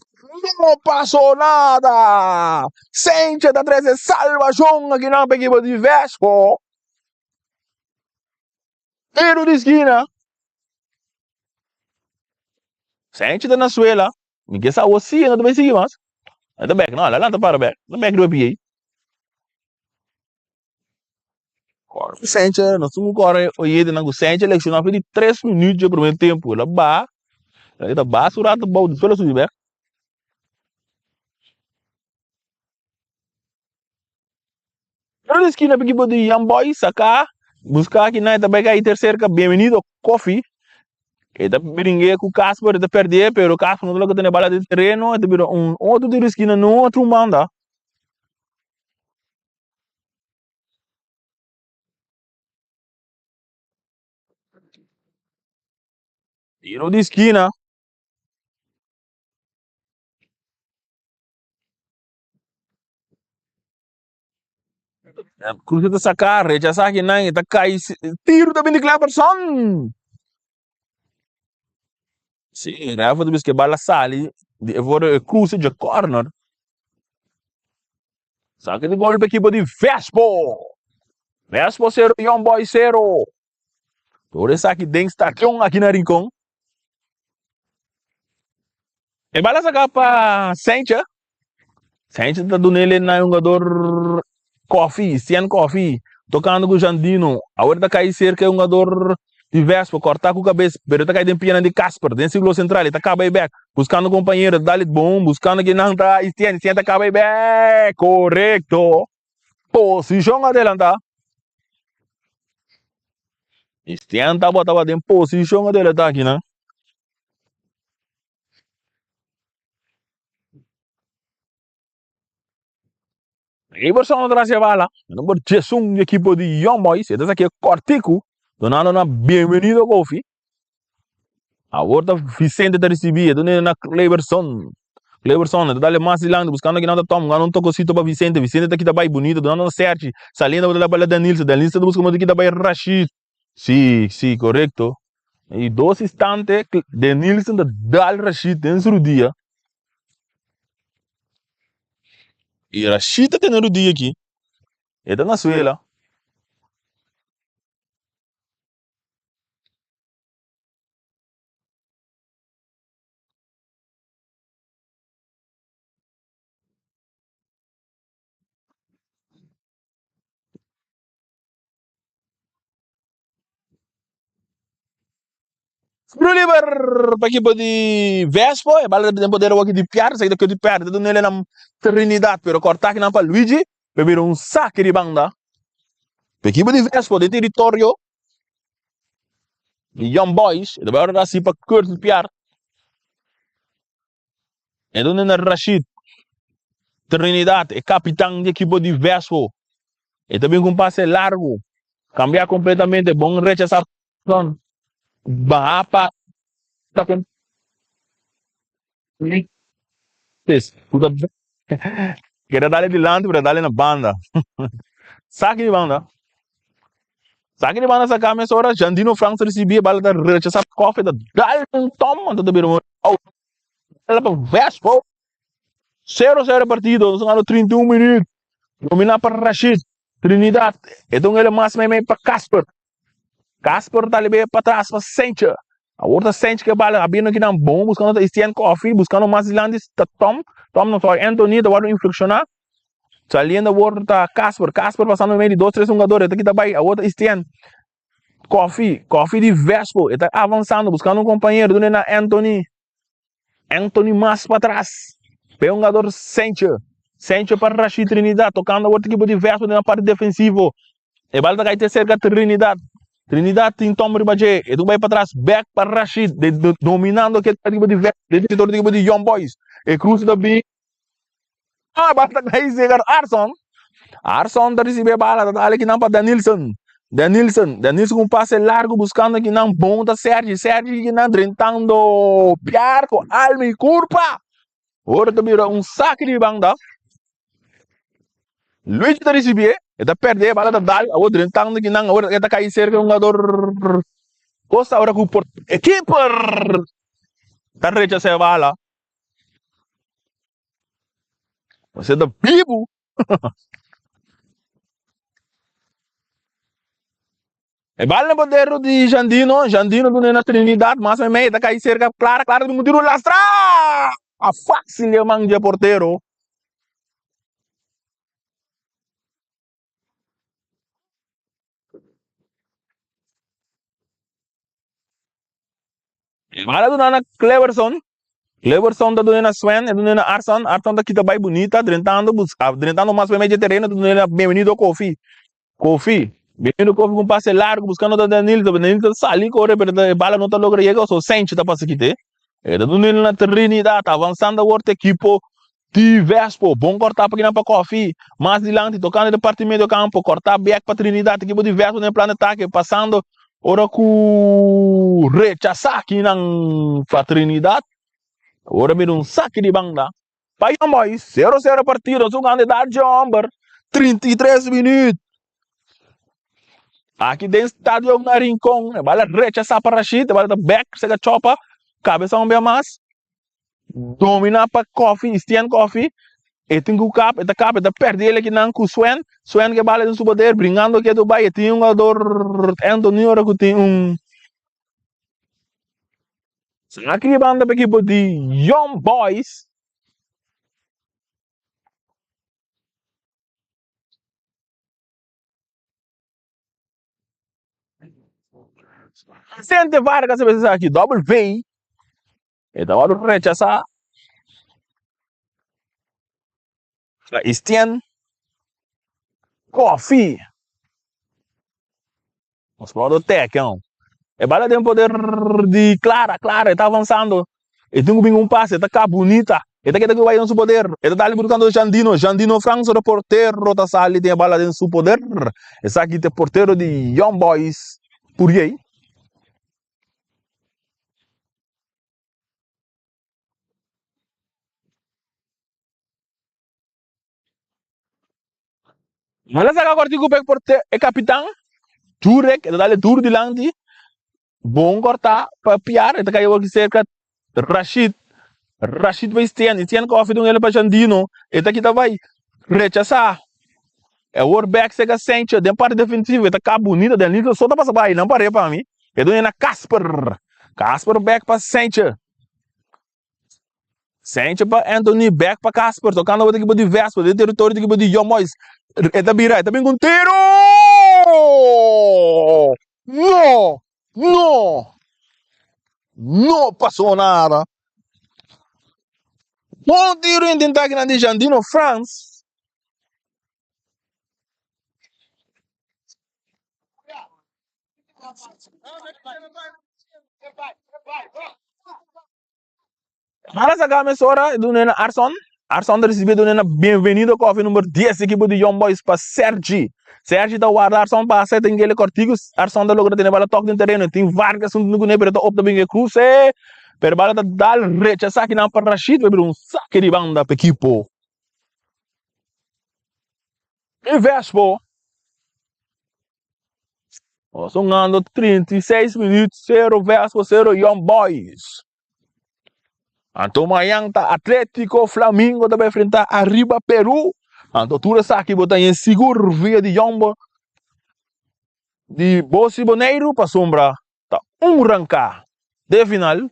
No pasó nada! Senche ta trece salvacion akinan pa equipo di Vespo. Tiro di skina. Senche ta na suela. Mi ke sa awor si e no ta bay sigui mas. E ta bek no, la lanta para bek. Ta bek riba pia ei. Senche, nos tin ku kore oyetenan ku Senche lesioná for di tres minuut dje primer tempu. El a baha, el ta baha su rato bou, despues el a subi bek. Pero di skina piki bo di Young Boy saka buska aki nan e ta bai kai terserka Bienvenido Koffie e ta bringe ku Casper e ta perde pero Casper no ta logra tene bala den tereno e ta bira un otro tiro di skina no otro un banda. Tiro di skina. Cruz ta saca, rechaza aki nan, e ta cay, tiro ta bin di Cleberson. Si, ref ta bisa ke bala sali di e for e cruce dje corner. Saca di gol pa ekipo di Vespo. Vespo cero, Young Boys cero. Tur esaki den stadion aki na Rincon. E bala saca pa Sencha. Sencha ta duna ele na e hungador Koffie, Stian Koffie. Tokando ku Jandino. Awor ta kai serka e hungador di Vespo. Kòrtá ku kabes, pero ta kai den pianan di Casper. Den sirkulo sentral e ta kaba e bèk. Buskando kompañero. Ta dal bon. Buskando kinan ta Estienne. Estienne ta kaba e bèk. Korekto. Posishon adelantá. Estienne tabata den posishon adelantá akinan. Iverson tras e bala. Number 11 di ekipo di Young Boys. E ta saki e kortiku. Donando na Bienvenido Kofi. Awor ta Vicente ta risibi. E duna na Cleverson. Cleverson ta dale mas dilanti. Buscando kinan ta Tom. Gana un tokosito pa Vicente. Vicente ta kita bai bonito. Donando na Sergi. Saliendo ta bala Danilson. Danilson ta busca modo kita bai Rashid. Si, si, korekto. I dos instante Denilson ta dal Rashid den su rudia. I Rashid ta tene rudia aki. E ta na suela. Spru liber pa ekipo di Vespo, e bala den poder awor di Piar, esaki ta keu di Piar, ta dun'el na Trinidad, pero kòrta akinan pa Luigi, pa bira un sake di banda. Pa ekipo di Vespo den teritorio di Young Boys, e ta bai ora hasi pa Curtis Piar. E duna na Rashid Trinidad, e kapitan di ekipo di Vespo. E ta bin ku un pase largu, kambia kompletamente, bon rechasá baha pa ta kon Keda dale dilanti pero dale na banda. Saki di banda. Saki di banda saka mesora Jandino Franks ta risibi e bala ta rechasá Koffie ta dal un tom anto ta bira un out. Bala pa Vespo. 0-0 partido, nos a gana 31 minuut. Dominá pa Rashid Trinidad. E ta un ele mas meimei pa Casper. Casper ta libe pa tras pa Senche. Awor ta Senche ke bala abriendo kinan bon buscando ta Estienne Coffee buscando mas dilanti ta Tom. Tom no sorry Anthony ta wòrdu inflekshoná. Saliendo awor ta Casper. Casper pasando meimei di dos tres hungador e ta kita bai. Awor ta Estienne Coffee. Coffee di Vespo. E ta avansando buscando un compañero dune na Anthony. Anthony mas pa tras. Pe hungador Senche. Senche pa Rashid Trinidad tocando awor ta ekipo di Vespo den la parti defensivo. E bal ta kai te serka Trinidad. Trinidad tin Tom riba dje. E ta bai patras bek pa Rashid. De, de, dominando ke ekipo di Verde. Den territorio di ekipo di Young Boys. E cruce ta bin. Ah, bal ta kai serka Arson. Arson ta risibi e bala. Ta dale kinan pa Danilson. Danilson. Danilson ku un pase largo buscando kinan bon ta Sergi. Sergi kinan drentando Piar ku alma i kurpa. Ora ta bira un saki di banda. Luigi ta ricibié, e ta perdé, e bala ta dal, awor drentando kinan, awor e ta cai cerca un hungador Costa, ora cu por e keeper ta rechaza e bala. Bo ta bibu. E bala na poder di Jandino, Jandino duna na Trinidad, mas meimei e ta cai cerca Clara, Clara duna un tiro lastra! Fácil e man dje portero. E bala duna na Cleverson, Cleverson ta duna na Sven, e duna na Arson, Arson ta kita bai bunita, drentando, drentando mas meimei dje tereno, ta duna na Bienvenido Kofi. Kofi, Bienvenido Kofi ku un pase largu buskando ta Danilson, Danilson ta sali kore pero e bala no ta logra yega so Senchi ta pasa kite. E ta duna na Trinidad, avansando awor ta ekipo di Vespo, bon kòrtá pa kinan pa Kofi, mas dilanti tokando den parti medio kampo, kòrtá bèk pa Trinidad, ekipo di Vespo den plan di atake pasando ora ku rechasá kinan pa Trinidad, awor a bira un saki di banda. Pa Young Boys, 0 0 partido, su gana edad dje homber, 33 minuut. Aki den stadion na Rincon, e bala rechasa pa Rashid, e bala ta back, sega chopa, cabeza un bia mas, domina pa Kofi, Estienne Kofi, e tin ku kap, e ta kap, e ta perdi el akinan ku Swen, Swen ke bala den su poder, bringando ke Dubai, e tin un jugador Anthony ora ku tin un Aki banda pa ekipo di Young Boys. Vicente Vargas a bisa esaki, Double V. E ta wòrdu rechasá pa Estienne Coffie. Nos por wòrdu teken. E bala den poder di Clara, Clara e ta avansando. E tin ku bin un pase, e ta kap bunita. E ta keda ku e bai den su poder. E ta dal buscando Jandino, Jandino Franso de portero ta sali tin e bala den su poder. Esaki ta e portero di Young Boys Puriey. Manda saka kortiku pa e kapitan Jurek, e ta dal e duru dilanti, bon kortá pa Piar, e ta kai awor serka Rashid, Rashid pa Estienne, Estienne kòfi dun el pa Jandino, e ta kita bai rechasá, e awor bèk serka Sancho den parti defensivo, e ta kap bunita, Danilo so ta pasa bai, nan par'é pa mi, e dun e na Casper, Casper bèk pa Sancho. Sancho pa Anthony, back pa Casper, tocando bo equipo di Vespa, den territorio di equipo di Young Boys. E ta bira, e ta bin con tiro! No! No! No pasó nada. Bon tiro intentá kinan di Jandino Frans. Mara saka mesora e duna na Arson. Arson ta risibi e duna na Bienvenido Koffie number 10 ekipo di Young Boys pa Sergi. Sergi ta warda Arson pasa e ta ingele kortiku. Arson ta logra tene bala tok den tereno. Tin Vargas huntu kuné pero e ta opta bin e kruse. Pero bala ta dal rechasá kinan pa Rashid pa bira un sake di banda pa ekipo di Vespo. Nos hungando 36 minuut, 0 Vespo, 0 Young Boys. Anto mañan ta Atletico Flamingo ta bai enfrenta Arriba Peru. Anto tur esaki bo ta yen sigur via di Young Boys di Bosi Boneiru pasobra ta un ranka den final.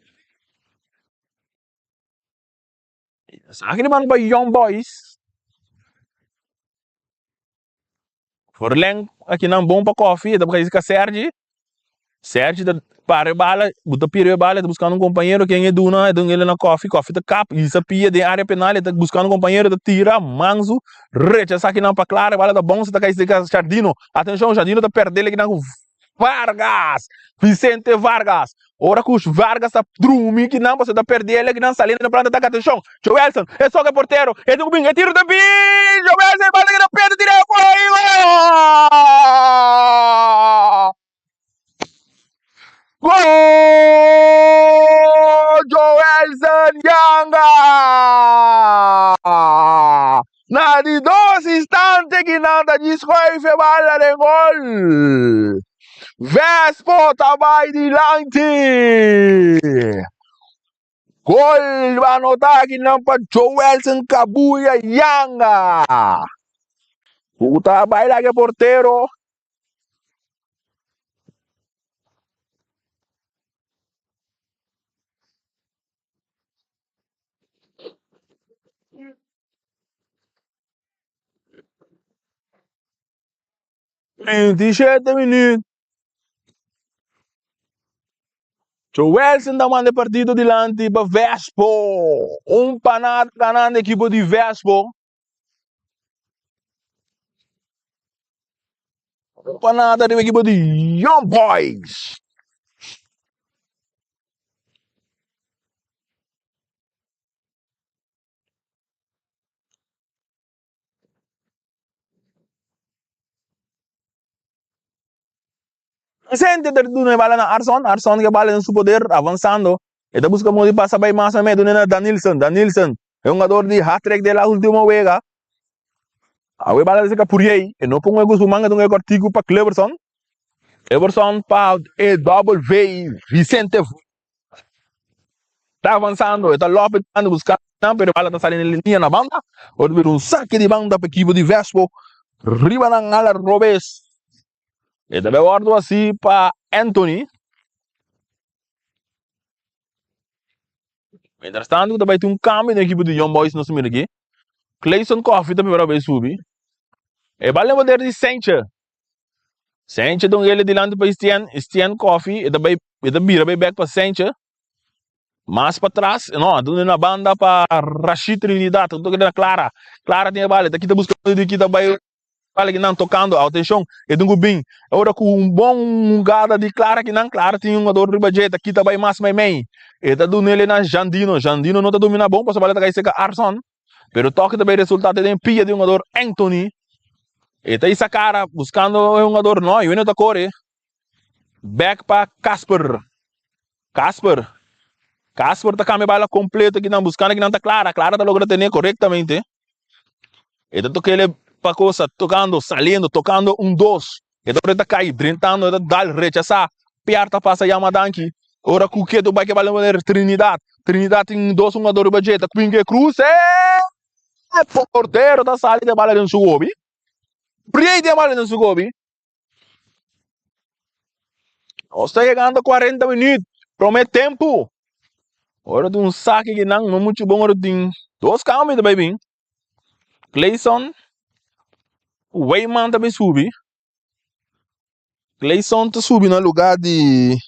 Esaki di manda pa Young Boys. Verleng akinan bon pa kofi, e ta buska ka Sergi. Sergi ta para e bala, bu ta pira e bala, e ta buskando un kompañero, ken e duna, e duna el na kofi, kofi ta kap, hisa pia den area penal, e ta buskando un kompañero, e ta tira, Mansu rechasa akinan pa Clara, e bala ta bounce, ta kai serka Jardino. Atenshon, Jardino ta pèrdel akinan ku Vargas, Vicente Vargas. Ora ku Vargas ta drumi kinan pasobra ta perde el kinan saliendo na planta ataka atenshon Joelson e soka e portero e tin ku bin e tiro ta bin Joelson e bala keda peto tira afo i gol! Gol! Joelson Yanga! Na di dos instante kinan ta djis schuif e bala den gol. Vespo ta bai dilanti. Gol anota kinan pa Joelson Kabuya Yanga. Ku ta bai laga e portero. 27 minuut. Joelson ta manda e partido dilanti pa Vespo. Un panada ganando ekipo di Vespo. Un panada riba ekipo di Young Boys. Vicente ta duna e bala na Arson, Arson ke bala den su poder avansando, e ta buska modo di pasa bai mas mei duna na Danilson, Danilson e hungador di hat-trick den la ultimo wega, awe bala ta seka Puriey, e no pon e ku su man e duna e kortiku pa Cleverson, Cleverson pa e double V Vicente Ta avansando, e ta lope tirando busca nan, pero e bala ta sali na linia na banda. Ora bira un sake di banda pa ekipo di Vespo. Riba nan ala robes. E ta bai wordo hasi pa Anthony. Mientras tanto ta bai tin un cambio den ekipo di Young Boys nos mira aki. Clayson Coffee ta prepara bai subi. E bala den poder di Sanchez. Sentje ta un hende dilanti pa Estienne, Estienne Koffie, e ta bai, e ta bira bai bek pa Sentje, mas patras, no, a duna na banda pa Rashid Trinidad, ta toka na Clara, Clara tin e bala, e ta kita buska di kita bai bala kinan tokando, atenshon, e tin ku bin, ora ku un bon hugada di Clara kinan, Clara tin un jugador riba dje, ta kita bai mas meimei, e ta duna ele na Jandino, Jandino no ta domina bon pasobra bala ta kai serka Arson. Pero toque ta bay resulta den pia di hungador Anthony. E ta isa cara buscando e hungador no, y no ta core. Back pa Casper. Casper. Casper ta cambia bala completo aquí nan buscando aquí nan ta Clara. Clara ta logra tener correctamente. E ta toquele pa cosa, tocando, saliendo, tocando un dos. E ta ta kai, drentando, e ta dal, rechasá. Piar ta pasa yama danki. Ora ku ketu bai ke bala manera Trinidad. Trinidad tin dos hungador riba dje. Ta kuminga e kruse. Portero ta sali de bala den su gobi. Priei den bala den su gobi. Nos ta yegando 40 minuut. Prome tempu. Ora tin un saki ki nan no muchu bon ora tin dos kambio ta bai bin. Clayson Weyman ta bin subi. Clayson ta subi na lugar di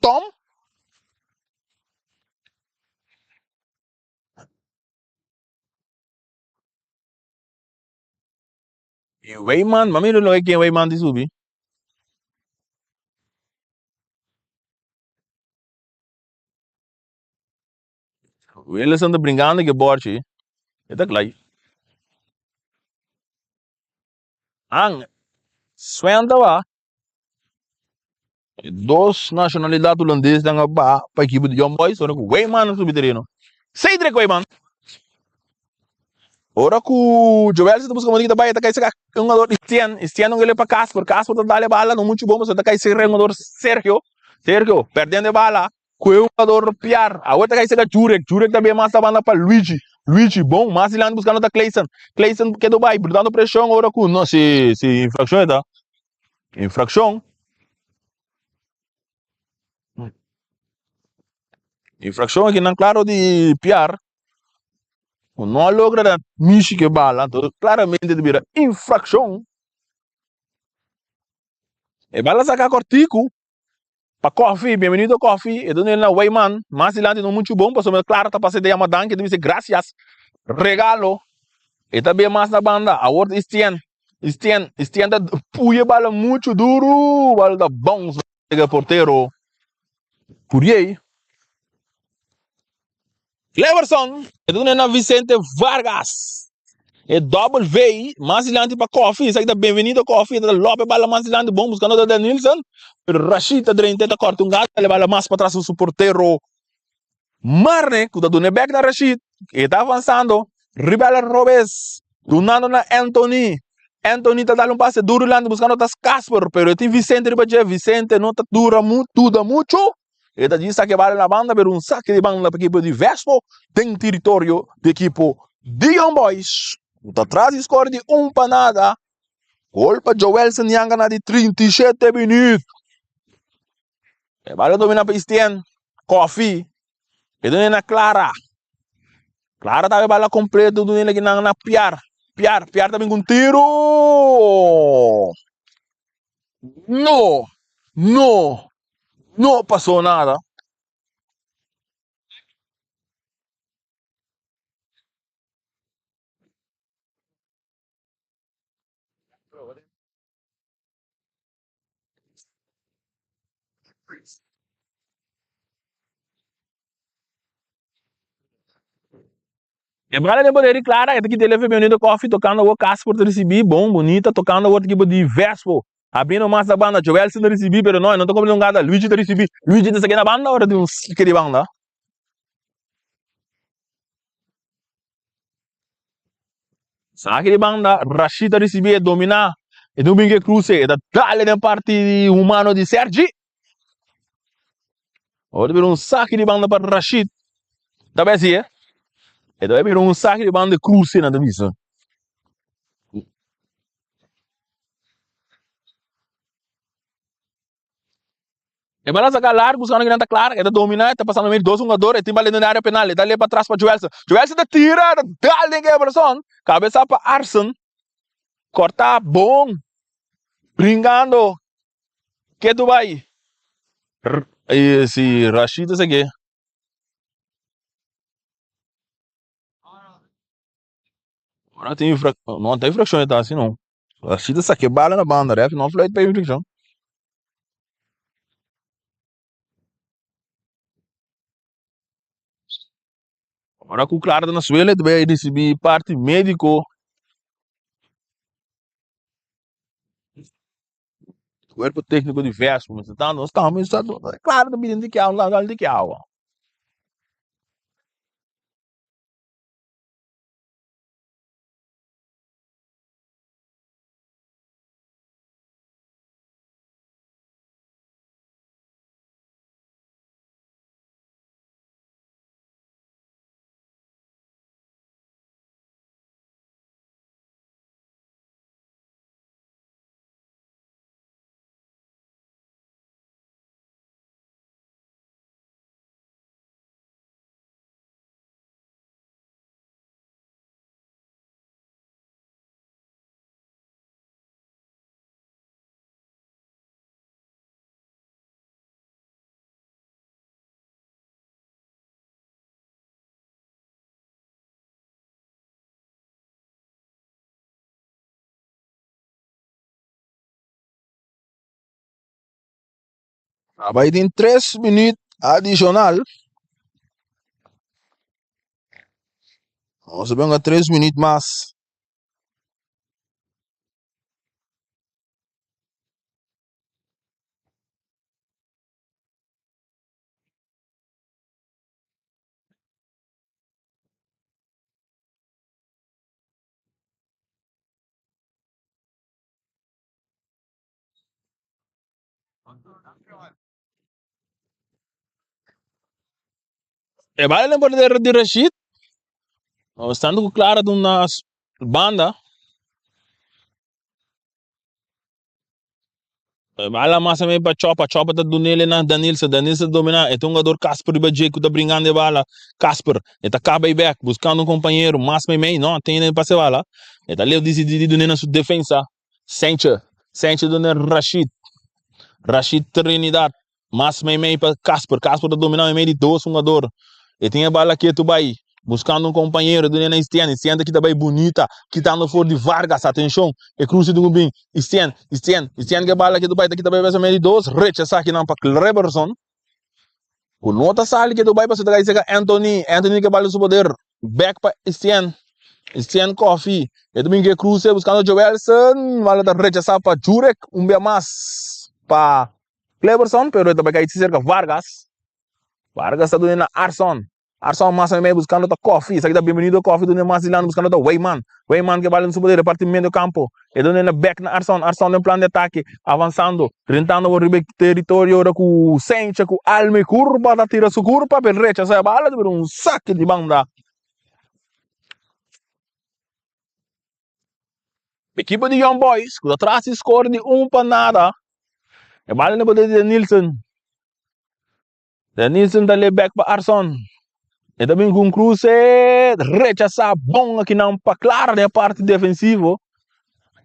Tom. Y Weyman, ma mira lo ken Weyman di subi. Willison ta brincando cu e borchi. E ta klai. An Sven ta ba. E dos nacionalidad holandes nan a ba pa equipo di Young Boys ora cu Weyman a subi tereno. Cedric Weyman. Ora cu Joel ta busca manera ta bay ta cay saca un jugador Estienne. Estienne no kere pa Casper. Casper ta dale bala no mucho bon pasobra ta cay cerca e jugador Sergio. Sergio perdiendo e bala. Ku e hugador piar. Awor ta kai sega Jurek. Jurek ta bin mas ta banda pa Luigi. Luigi, bon, mas dilanti buskando ta Clayson. Clayson kedo bai, dando preshon ora ku no, si, si, infrakshon e ta. Infrakshon. Infrakshon aki nan klaro di piar. Ku no a logra da mishi ke bala, anto klaramente ta bira infrakshon. E bala saka kortiku. Pa koffie, bienvenido koffie, e duna el na Weyman, mas dilanti no muchu bon pasobra Clara ta pasa e ta yama danki, e ta bisa gracias, regalo, e ta bin mas na banda, awor ta Estienne, Estienne, Estienne ta puya e bala muchu duru, bala ta bounce pega e portero Puriey. Cleverson, e duna na Vicente Vargas. E double V, mas dilanti pa Kofi. Esaki ta Benvenido Kofi. E ta lope bala mas dilanti. Bon buscando ta Denilson. Pero Rashid ta drenta, ta corta un gato. E bala mas patras su portero Marne, cu ta duna e bek na Rashid. E ta avanzando. Riba la robes. Dunando na Anthony. Anthony ta dal un pase duro dilanti buscando ta Casper. Pero e tin Vicente riba dje. Vicente no ta dura duda mucho. E ta djis sake bala na banda pero un sake di banda pa ekipo di Vespo den teritorio di ekipo di Young Boys ku ta tras di skor di un pa nada. Gol pa Joelson Yanga na di 37 minuut. E bala domina pa Estienne Koffie. E duna na Clara. Clara ta bala completo duna na na Piar. Piar, Piar ta bin ku un tiro. No, no, no pasó nada. E bala den poder di Clara, e ta kita eleve Benito Koffie tocando awor Casper ta ricibi, bon, bonita, tocando awor ta ekipo di Vespo, abriendo mas na banda, Joelson ta ricibi, pero no, e no ta completa un gada, Luigi ta ricibi, Luigi ta saki na banda, ora tin un saki di banda. Saki di banda, Rashid ta ricibi, e domina, e tin un bin ke cruce, e ta dale den parti humano di Sergi. Ora ta bira un saki di banda pa Rashid. Ta bai asi, eh? E ta bai bira un saki di banda cruce nan ta bisa. E bala saka largo buscando kinan ta clara, e ta domina, e ta pasando medio dos hungador, e tin bala den area penal, e ta leba atras pa Joelson. Joelson ta tira, ta dal den Everson, cabeza pa Arsen, corta bon, bringando. Ketu bai. Si Rashid ta saki. Ora tin infra no ta infraccion e ta hasi no. Rashid ta saki e bala na banda ref no fluit pa infraccion. Ora ku Clara ta na suelo e ta bai risibi parti medico. Cuerpo tecnico di Vespo mester ta nos tambe sa Clara ta bini di kiawa nos tambe di kiawa. A bai den tres minuut adicional. Nos a benga tres minuut mas. E bala den poder di Rashid. Estando ku Clara ta na banda. E bala mas tambe pa Chopa. Chopa ta dunele na Danilson. Danilson ta domina. E ta un jugador Casper riba dje ku ta bringando e bala. Casper e ta kaba e bek buskando un kompañero. Mas meimei no tene pasa e bala. E ta leu disidi di dun'e na su defensa. Senche. Senche duna Rashid. Rashid Trinidad. Mas meimei pa Casper. Casper ta domina meimei di dos hungador. E tin e bala ketu bai. Buscando un compañero. Duna na Estienne. Estienne ta kita bai bunita. Kitando for di Vargas. Atencion. E cruce di bin. Estienne. Estienne. Estienne ke bala ketu bai. Ta kita bai besa meimei di dos. Recha esaki nan pa Cleberson. Ku no ta sali ketu bai pasobra ta kai seka Anthony. Anthony ke bala su poder. Back pa Estienne. Estienne Coffee. E ta bin ke cruce buscando Joelson. Bala ta rechasa pa Jurek. Un bia mas pa Cleberson, pero e ta bai kai cerca Vargas. Vargas ta duna na Arson. Arson mas meimei buscando ta Coffee. Esaki ta Bienvenido Coffee duna mas dilanti buscando ta Weyman. Weyman ke bala den su poder reparti medio campo. E duna na back na Arson. Arson den plan di atake. Avanzando. Rentando por riba e territorio ora cu Sencha cu alma y curpa ta tira su curpa pero rechaza e bala ta bira un sake di banda. Ekipo di Young Boys cu ta tras di score di un pa nada. E bala na poder di Denilson. Denilson ta lay back pa Arson. E ta bin cu un cruce rechasa bon akinan pa Clara den parti defensivo.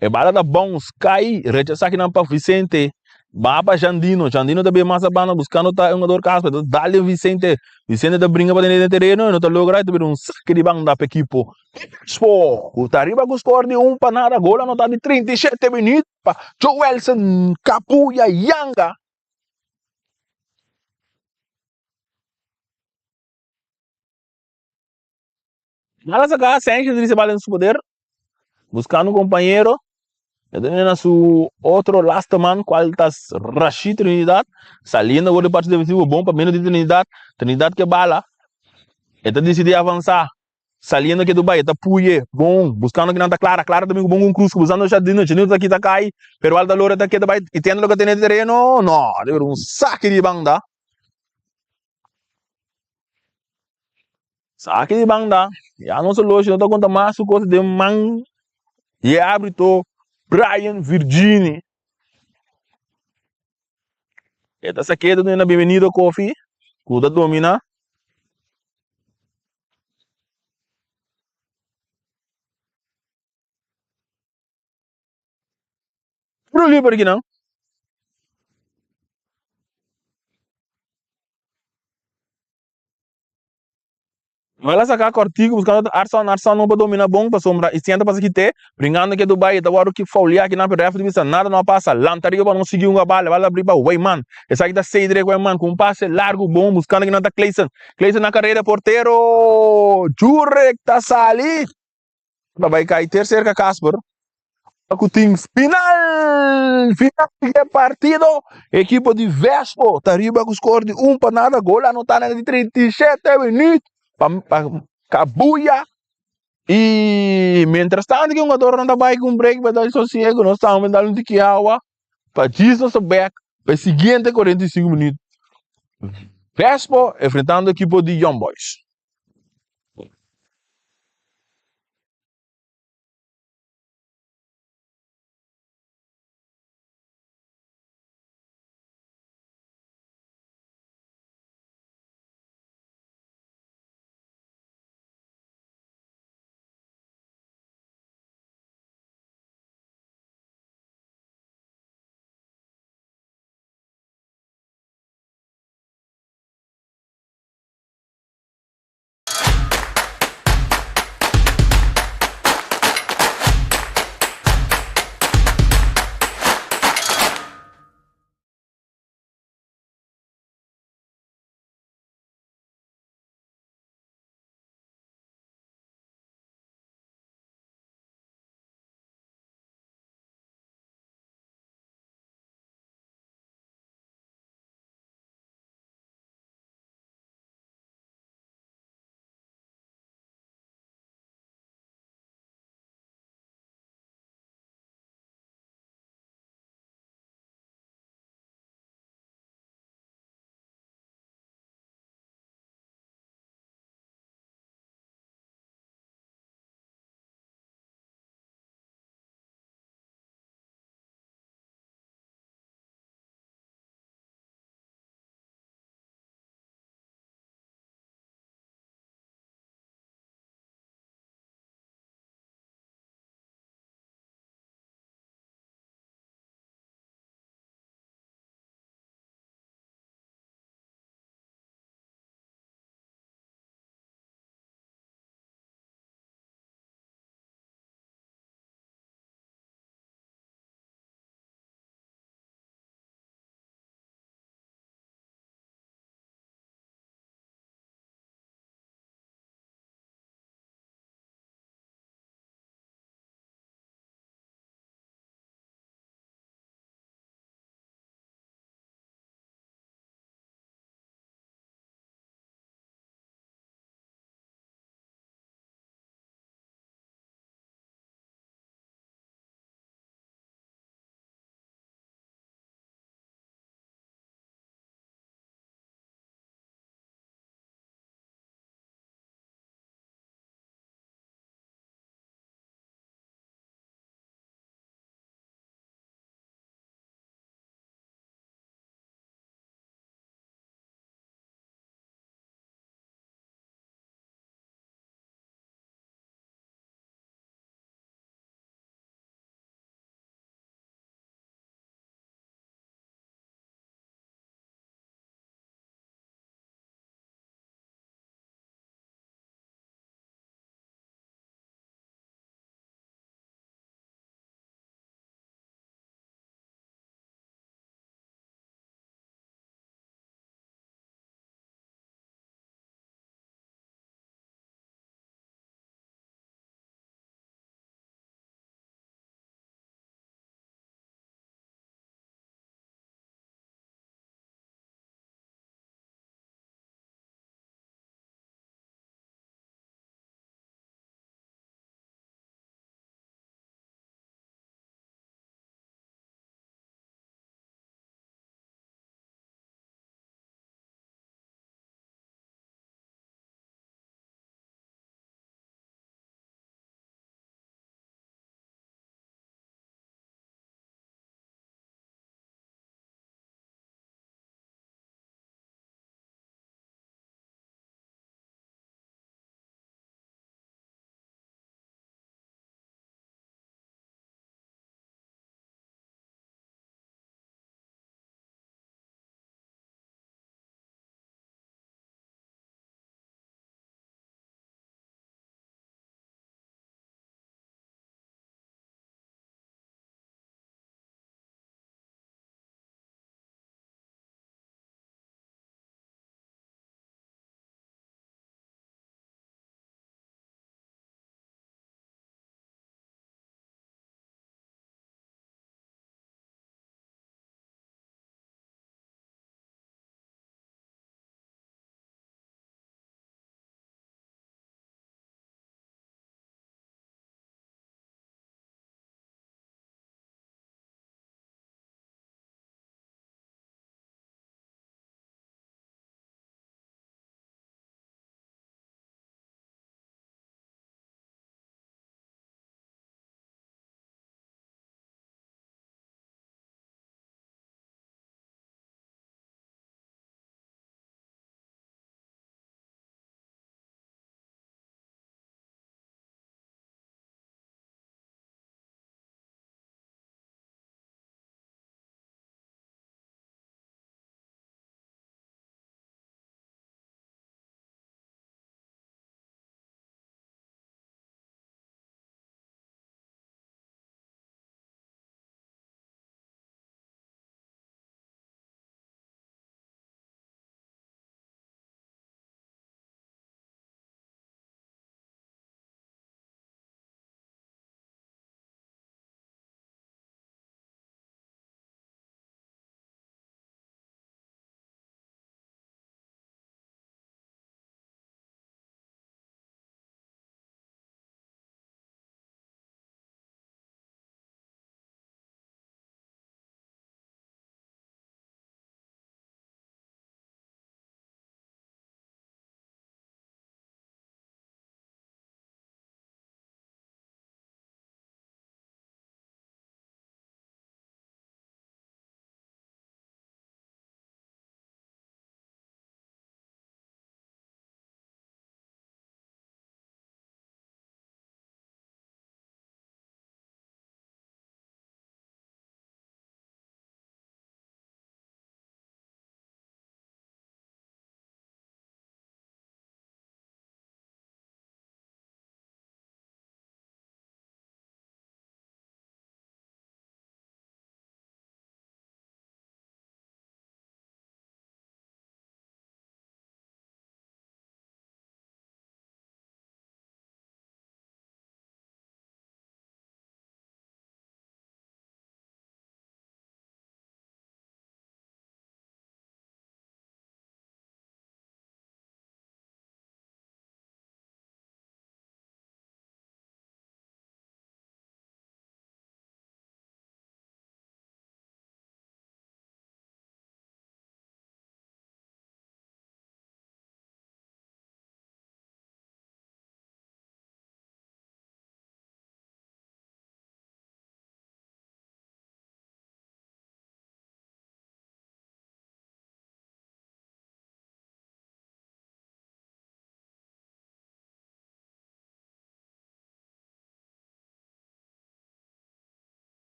E bala ta bounce cay rechasa akinan pa Vicente. Ba pa Jandino. Jandino ta bin mas a banda buscando ta e hungador Casper. Ta dal den Vicente. Vicente ta bringa pa den tereno e no ta logra. E ta bira un saque di banda pa ekipo. Spo cu ta riba cu score di un pa nada. Gol anota di 37 minuut pa Joelson Capuya Yanga. Bala saca, Sanchez recibe bala en su poder, buscando un compañero. E ta na su otro last man, cual ta Rashid Trinidad, saliendo awor di parte defensivo, bon pa menos di Trinidad. Trinidad ke bala, e ta decidi avanza, saliendo ke Dubai, e ta puye, bon, buscando kinan ta Clara, Clara ta bin ku bon ku un cruz, buscando Jardino, Jardino ta kita kai, pero Alta Lora ta keda bai, y tende loke tene tereno, no, debe un saki di banda. Saki di banda, ya nos oloshi no ta konta mas su kos den man di e árbitro Brian Virgini. E ta sakedo den na Bienvenido Koffie ku ta domina. Tiro liber kinan. Bala saka kòrtiku buskando Arson, Arson no por domina bon pasobra e sienta pasa kit'é, bringando ke Dubai e ta wòrdu ki fouliá kinan pero rèfri bisa nada no a pasa, lanta riba pa no sigui hunga bala, bala abri pa Weyman, esaki ta Cedric Weyman ku un pase largu bon buskando kinan ta Clayson, Clayson na karera portero Jurek ta sali ta bai kai ter serka Casper. Ku tin final final di e partido ekipo di Vespo ta riba ku skor di 1-0, gol anotá na di 37 minuut pa Kabuya i mientras tanto ki hungadornan ta bai ku un break pa dal sosiego nos tambe dal un tiki awa pa djis nos ta bek pa e siguiente 45 minuut Vespo enfrentando ekipo di Young Boys.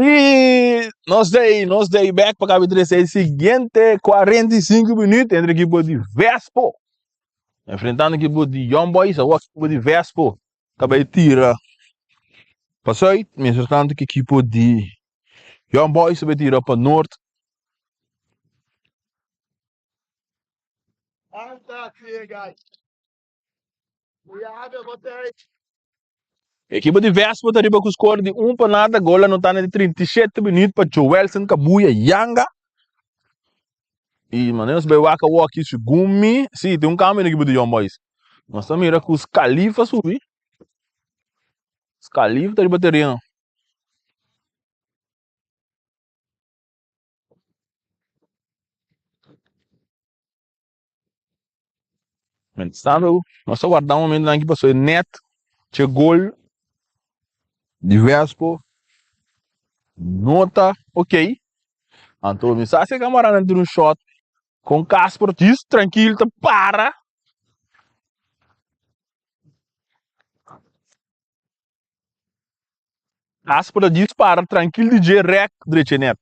I nos dei, nos dei bek pa kabi trese e siguiente 45 minuut entre ekipo di Vespo enfrentando ekipo di Young Boys. Awor ekipo di Vespo ta bai tira pa zuid, mientras tanto ki ekipo di Young Boys ta bai tira pa noord. Ekipo di Vespo ta riba ku skor di un pa nada, gol anotá na di 37 minuut pa Joelson Kabuya Yanga. I manera nos bai wak awor aki segun mi, si tin un kambio na ekipo di Young Boys. Nos ta mira ku Scalif a subi. Scalif ta riba tereno. Mientrastanto nos ta warda un momento nan ki pasó e net dje gol di Vespo no ta ok. Anto mi sa si e camarada tin un shot con Casper djis trankil ta para. Casper ta djis para trankil di dje rek drecha e net.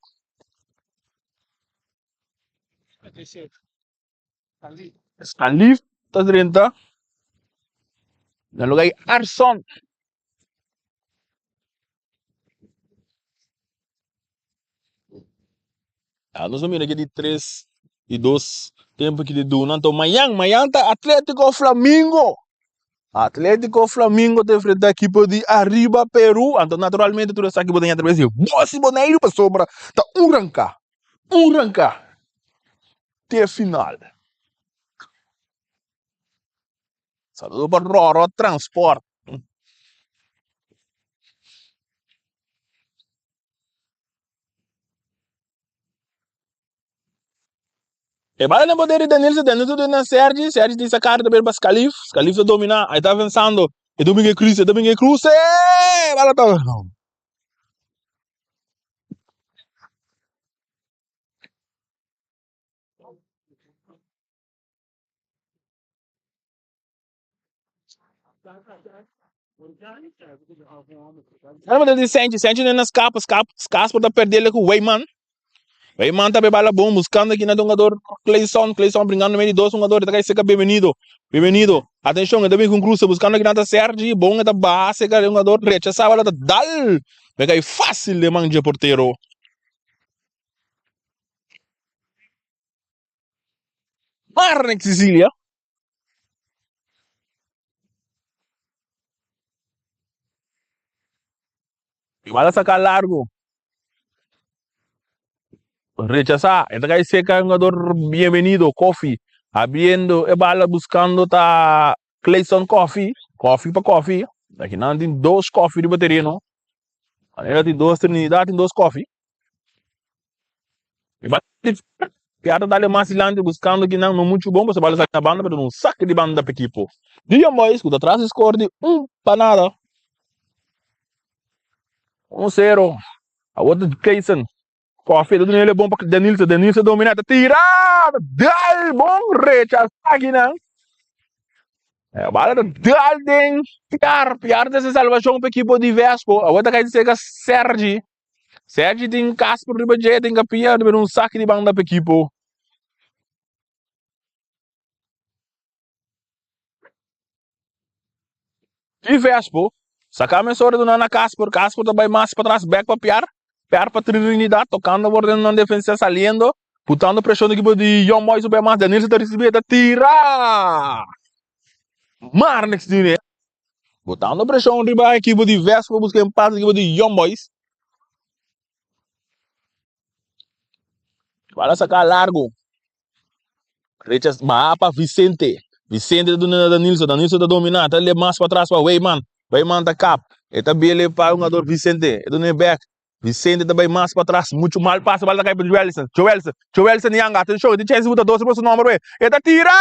Alif ta drenta na lugar di Arson. Ah, nos a mira ki di tres i dos tempo ki di duna. Anto mañan, mañan ta Atletico Flamingo. Atletico Flamingo ta enfrenta ekipo di Arriba Peru. Anto naturalmente tur esaki bo ta ña atraves di Bos di Boneiru pasobra ta un ranka, un ranka te final. Saludo pa Roro Transport. E bala na poder di Danilson, Danilson duna na Sergi, Sergi tin sa carta pa Scalif, Scalif ta domina, ahí ta avanzando, e dominga e cruce, e dominga e cruce, bala ta. Ahora me dice Sanchi, Sanchi no escapa, escapa, Casper ta perderle cu Weyman. Weyman ta bala bom, buscando aqui na jogador Clayson, Clayson brincando no meio de dois jogadores, tá cai seca Bienvenido, Bienvenido. Atenção, ele também com cruza, buscando aqui na Sergi, bom, tá base, cara, jogador rechaça, bala tá dal. Vai cair fácil de mão de porteiro. Marnex Sicilia. Igual a saca largo. Rechazá. Esta cai seca jugador bienvenido. Kofi. Abriendo e bala buscando ta Clayson Kofi. Kofi pa Kofi. Aki nan tin dos Kofi riba tereno. Manera tin dos Trinidad tin dos Kofi. Piar ta dale mas dilanti buscando kinan no mucho bon pasobra bala sali na banda pero un saque di banda pa ekipo di Young Boys cu ta tras di score di un pa nada. Un sero. Awor ta Clayson. Coffee ta duna el e bon pa Denilson. Denilson domina ta tira. Ta dal bon rechasa kinan. E bala ta dal den Piar. Piar ta se salvacion pa ekipo di Vespo. Awor ta kai cerca Sergi. Sergi tin Casper riba dje, tin Capilla riba un saki di banda pa ekipo. Di Vespo, saka mesora duna na Casper, Casper ta bai mas patras bek pa Piar, Piar pa Trinidad, tocando por den nan defensa saliendo, putando presion di ekipo di Young Boys un mas, Danilson ta ricibi, ta tira! Marnix tine. Botando preshon riba ekipo di Vespo pa buska empate ekipo di Young Boys. Bala saca largo. Richards baha pa Vicente. Vicente ta duna na Danilson. Danilson ta domina. Ta le mas pa tras pa Weyman. Weyman ta kap. E ta bele pa hungador Vicente. E duna e back. Vicente ta bay mas pa tras. Mucho mal pase. Bala ta kai pa Joelson. Joelson. Joelson Yanga. Atenshon. E tin chance di buta dos riba su nomber wey. E ta tira!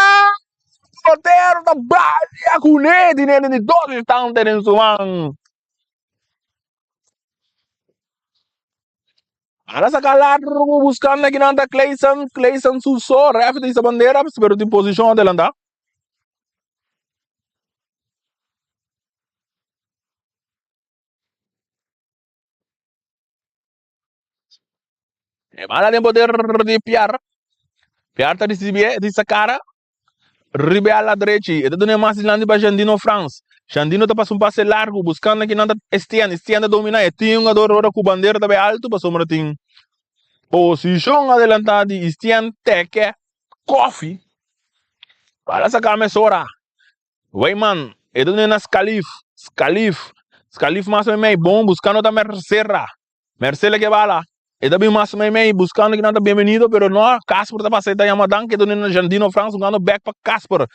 Portero ta balia kuné. Tinendo di dos instante den su man. Bala saka largo buscando aki nan ta Clayson. Clayson su so. Ref ta hisa bandera pero tin posicion adelanta. E bala den poder di Piar. Piar ta ricibié di sa cara riba e ala drechi. E ta duna e mas dilanti pa Jandino Frans. Jandino ta pasa un pase largu buscando kinan ta Estienne. Estienne ta domina. E tin hungador ora cu bandera ta bay alto pasobra tin posicion adelanta di Estienne Teke Koffie. Bala saca mesora. Weyman, e ta duna na Scalif. Scalif. Scalif mas meimei bon buscando ta Mercera. Mercera ke bala. E ta bin mas meimei buscando kinan ta Bienvenido pero no Casper ta pasa e ta yama danki e ta duna na Jandino Frans hungando bek pa Casper.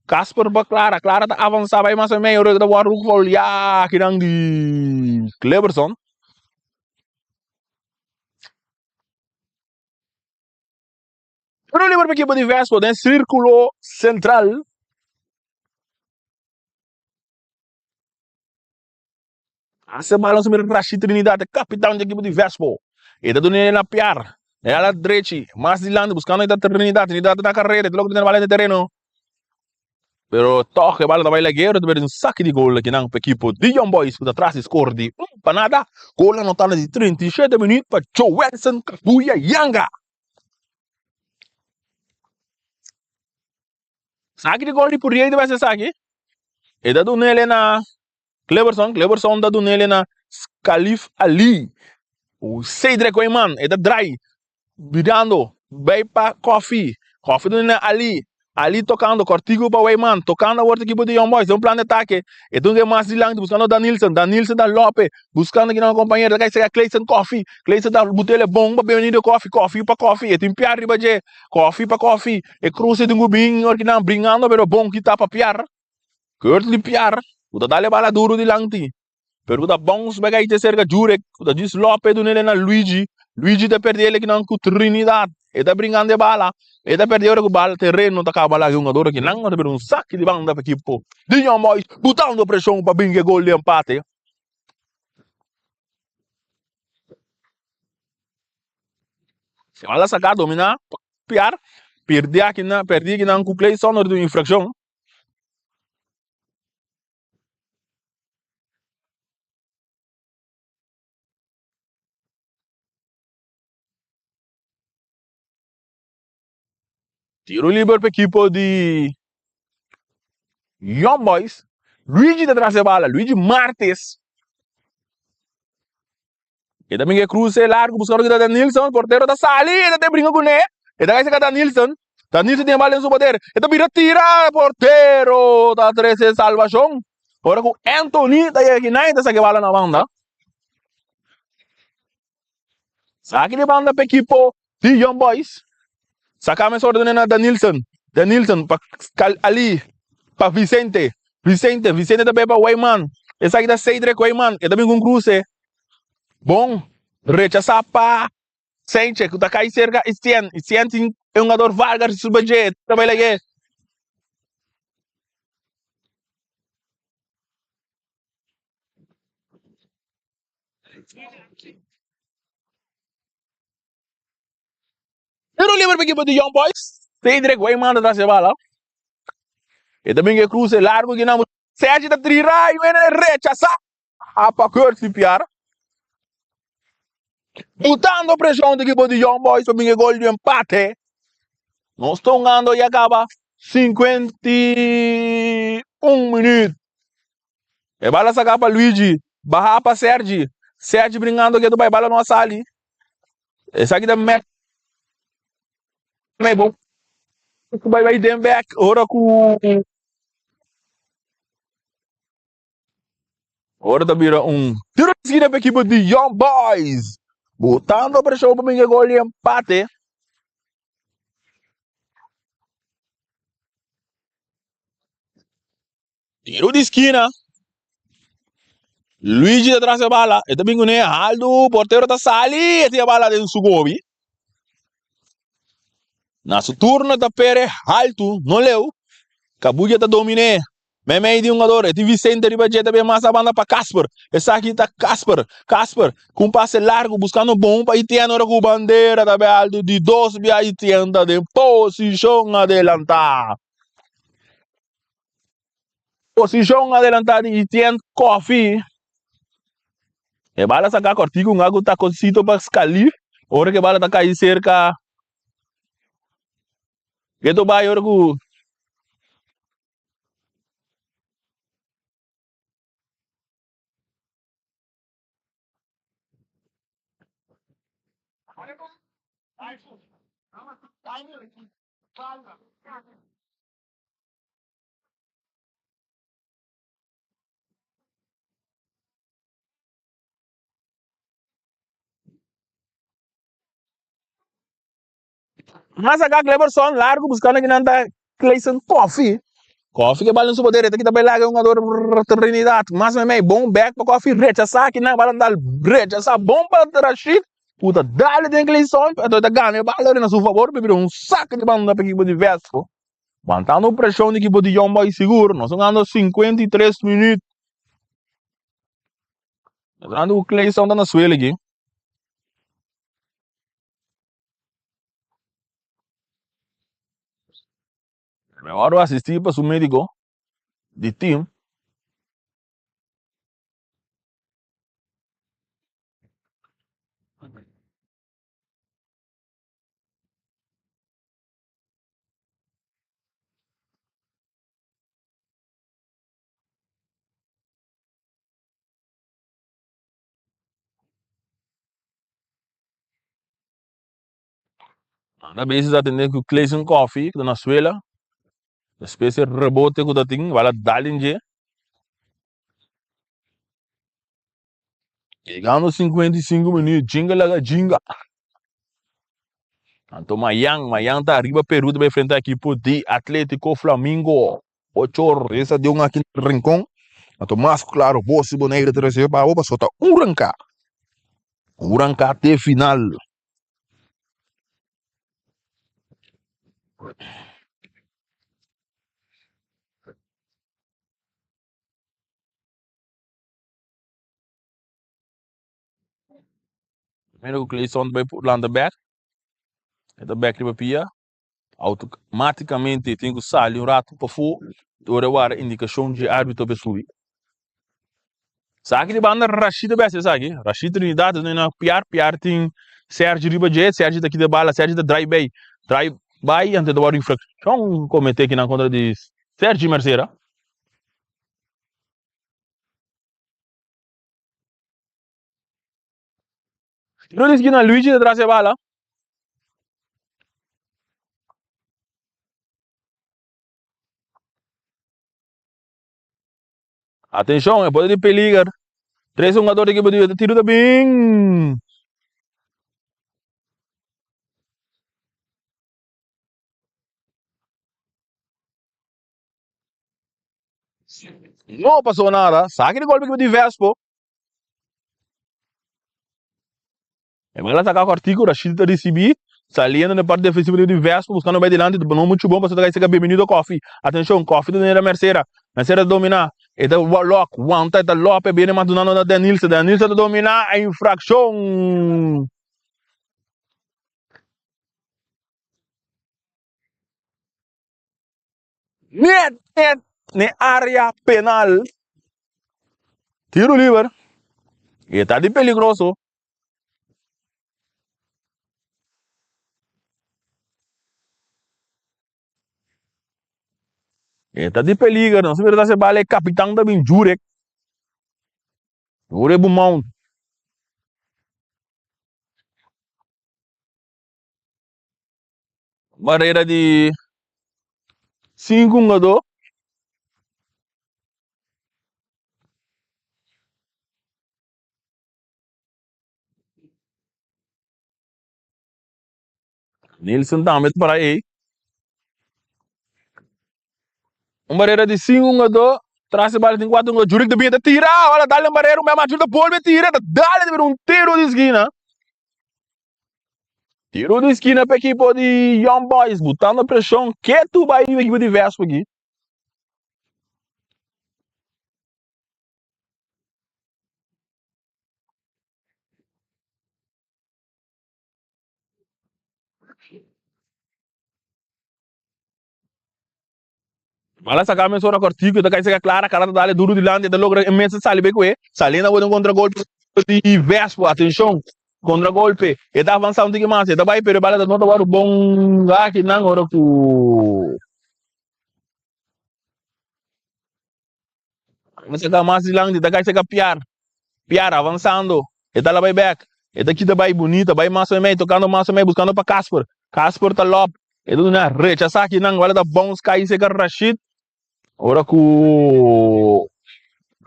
Casper pa Clara. Clara ta avansa bay mas meimei ora ta wòrdu foul ya kinan di Cleberson. Tiro liber pa ekipo di Vespo den sirkulo sentral. Hace bala mira Rashid Trinidad, e kapitan di ekipo di Vespo. E ta duna na Piar. E ala drechi, mas dilanti buskando e ta Trinidad. Trinidad ta na karera, e ta logra tene bala den tereno. Pero tòg e bala ta bai lagero, ta bira un saki di gol akinan pa ekipo di Young Boys ku ta tras di skor di un pa nada. Gol anotá na di 37 minüt pa Joelson Kabuya Yanga. Saki di gol di Puriey ta bai esaki. E ta dun'el na Cleberson, Cleberson ta dun'el na Khalif Ali. Cedric Weyman, e ta drai Birando bay pa Koffie, Koffie duna na Ali, Ali tocando cortico pa Weyman, tocando awor ta equipo di Young Boys, den un plan di atake, e duna mas dilanti buscando Danilson, Danilson ta Lope, buscando kinan compañero, ta cay cerca Clayson Koffie, Clayson ta butele bon pa Bienvenido Koffie, Koffie pa Koffie, e tin piar riba dje, Koffie pa Koffie, e cruce tin cu bin ora kinan bringando pero bon kita pa piar, Kurtley piar, cu ta dale bala duro dilanti. Pero ku ta bounce bek ahí te cerca Jurek, ku ta djis Lope dunele na Luigi, Luigi ta perde el kinan ku Trinidad, e ta bringando e bala, e ta perde ora ku bala terreno ta kaba laga e hungador akinan, ta bira un saki di banda pa ekipo di Young Boys, butando preshon pa bin ke gol di empate. E bala saka domina pa Piar, perde akinan, perde akinan ku Clayson ora di un infraccion. Tiro liber pa ekipo di Young Boys. Luigi ta tras e bala. Luigi Martes. E ta bringa e cruce largo buscando kita Danilson. Portero ta sali. E ta te bringa cune. E ta cai Danilson. Danilson tiene bala en su poder. E ta bira tira. Portero ta trece salvacion. Ora cu Anthony ta yega kinan e ta saca e bala na banda. Saki di banda pa ekipo di Young Boys. Saka mes orden na Danilson. Danilson pa Ali. Pa Vicente. Vicente. Vicente ta bay pa Weyman. Esaki ta Cedric Weyman. E ta bin ku un kruse. Bon. Rechasa pa Sanchez ku ta kai serka Etienne. Etienne tin e hungador Vargas riba dje. Ta bay lag'é. Tiro liber pa ekipo di Young Boys. Cedric Weyman ta tras e bala. E ta bin e cruce largo ki nan. Sergi ta trira y wene rechasa pa Curtis Piar. Butando presion di ekipo di Young Boys pa bin e gol di empate. Nos ta hungando ya caba 51 minuut. E bala saca pa Luigi, baha pa Sergi. Sergi bringando ketu pa e bala no a sali. Esaki ta met mei bon bai bai den bek ora ku ora ta bira un tiro di skina pa ekipo di Young Boys. Botando preshon pa bin e gol di empate. Tiro di skina. Luigi ta tras e bala. E ta bin kuné. Aldo, portero ta sali. E tin e bala den su gobi. Na su turno ta pere haltu, no leu. Kabuya ta dominé. Meimei di hungador, e tin Vicente riba dje ta bin mas a banda pa Casper. Esaki ta Casper. Casper ku un pase largu buskando bon pa Etienne ora ku bandera ta bai altu di dos bia Etienne ta den posishon adelantá. Posishon adelantá di Etienne Koffie. E bala saká kòrtiku un agu takonsito pa Scalif. Ora ku e bala ta kai serka Geto bai ora ku. Mas acá Cleberson largo buscando aki nan ta Clayson Coffee. Coffee ke bal den su poder, eta kita bay laga un jugador Trinidad. Mas mei bon back pa Coffee, rechasa aki nan bal dal rechasa bon pa Rashid. Ku ta dale den Clayson, pero ta gana e bal na su favor, pero un saque di banda pa equipo di Vespo. Wantando presión di equipo di Young Boys sigur, nos gando 53 minuut. Nos gando ku Clayson ta na suelo aki. Mehor asistí pa su médiko di team. Nan ta bezig ta tende ku Clayson Coffee ku ta na suela. Despues e rebote ku ta tin bal a dal den dje. Yegando 55 minuut, jinga laga jinga. Anto mayan, mayan ta ariba Peru ta bai enfrenta ekipo di Atletico Flamingo. Ocho or esa di un aki na Rincon. Anto mas ku klaro bo si Bonaire ta resibi pa bo pasobra ta un ranka. Un ranka te final. Mira ku Clayson ta bai lanta bek. E ta bek riba pia. Automaticamente tin ku sali un ratu pafó ora e wara indikashon dje arbitro pa e subi. Esaki di banda Rashid a bes esaki. Rashid Trinidad ta na piar, piar tin Sergi riba dje, Sergi ta kita e bala, Sergi ta drai bay, drai bay anto ta wòrdu infrakshon komete kinan kontra di Sergi Mercera. Tiro di skina Luigi ta tras e bala. Atenshon, e por di peliger. Tres hungador di ekipo di Tiro ta bin. No pasó nada. Saki di golpe ekipo di Vespo. E bala saca cortico, Rashid ta ricibi, saliendo na parte defensivo di Vespo, buscando bay dilanti, no mucho bon, pasobra ta cay cerca Bienvenido Coffee. Atencion, Coffee ta tene Mercera, Mercera ta domina, e ta lock, wanta, e ta lope, bene mas dunando na Denilson, Denilson ta domina, infraccion! Net net n'e area penal. Tiro liber. E ta di peligroso. E ta di peliger. Nos mira ta se bala e kapitan ta bin Jurek. Jurek Bumount. Barera di sinku hungadó. Nilson tambe ta para ei. Un barera di sinku hungadó. Tras e bala tin kuater hungadó. Jurik ta bini ta tira. Bala dal den barera. Un bia mas Jurik ta bolbe tira. Ta dal ta bira un tiro di skina. Tiro di skina pa ekipo di Young Boys, botando preshon ketu bai riba ekipo di Vespo aki. Bala saka mesora kortiku, ta kai saka klara, kara ta dale duru dilanti, ta logra e mester sali bai ku e, saliendo awor den kontragolpe di Vespo, atenshon. Kontra golpe, e ta avansa un tiki mas, e ta bai pero e bala ta no ta wòrdu bon akinan ora ku Saka mas dilanti, ta kai saka Piar. Piar avansando, e ta la bai bek, e ta kita bai bunita, bai mas mei, tokando mas mei, buskando pa Casper. Casper ta lòp, e ta duna rechasá akinan, bala ta bounce kai seka Rashid. Ora ku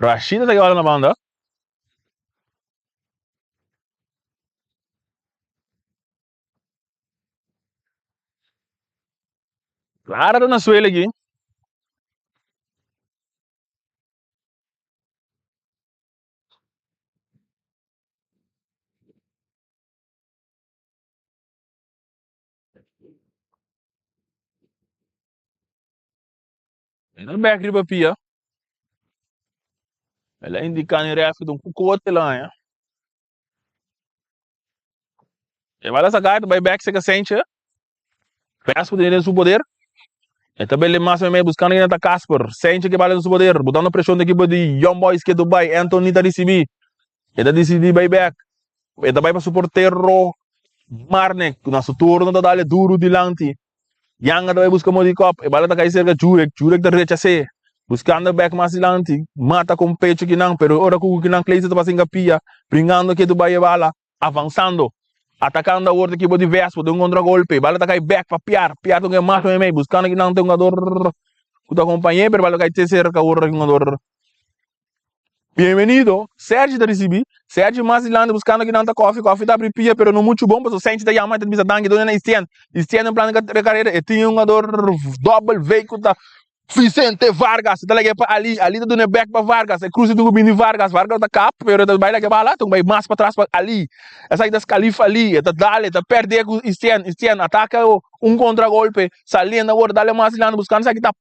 Rashid a saka e bala na banda. Clara ta na suelo aki. E ta bek riba pia. El a indica ni ref ku ta un kukote la haña. E bala saca, e ta bai bek seka Sentje. Vespo tene den su poder. E ta bele mas meme buscando quien ta Casper. Sentje ke bala den su poder, botando presion den equipo di Young Boys ke Dubai. Anthony ta ricibi. E ta dicidi bai bek. E ta bai pa su portero Marnek. Na su turno ta dale duro dilanti. Yanga ta bai busca modi kop. E bala ta kai cerca Jurek. Jurek ta rechase. Buscando bek mas dilanti. Mata con pecho kinan. Pero ora cu kinan Clayson ta pasa inga pia. Bringando ke Dubai e bala. Avansando. Atacando awor ta equipo di Vespo. Den un contragolpe. Bala ta kai bek pa Piar. Piar ta un mas mei. Buscando kinan ta un jugador cu ta acompañe. Pero bala ta kai te cerca awor un jugador. Bienvenido. Sergi ta ricibi. Sergi mas dilanti buscando kinan ta Kofi. Kofi ta abri pia pero no mucho bon pasobra Senchi ta yama y ta bisa danki done na Estienne. Estienne den plan di carrera e tin un jugador dobbel V cu ta Vicente Vargas. E ta lag'e pa Ali. Ali ta duna e bek pa Vargas. E cruce tin cu bini Vargas. Vargas ta kap pero e ta bay lag'e bala. Tin cu bay mas patras pa Ali. Esaki ta Scalif Ali. E ta dale. E ta perde cu Estienne. Estienne ataka un contragolpe. Saliendo awor dale mas dilanti buscando esaki ta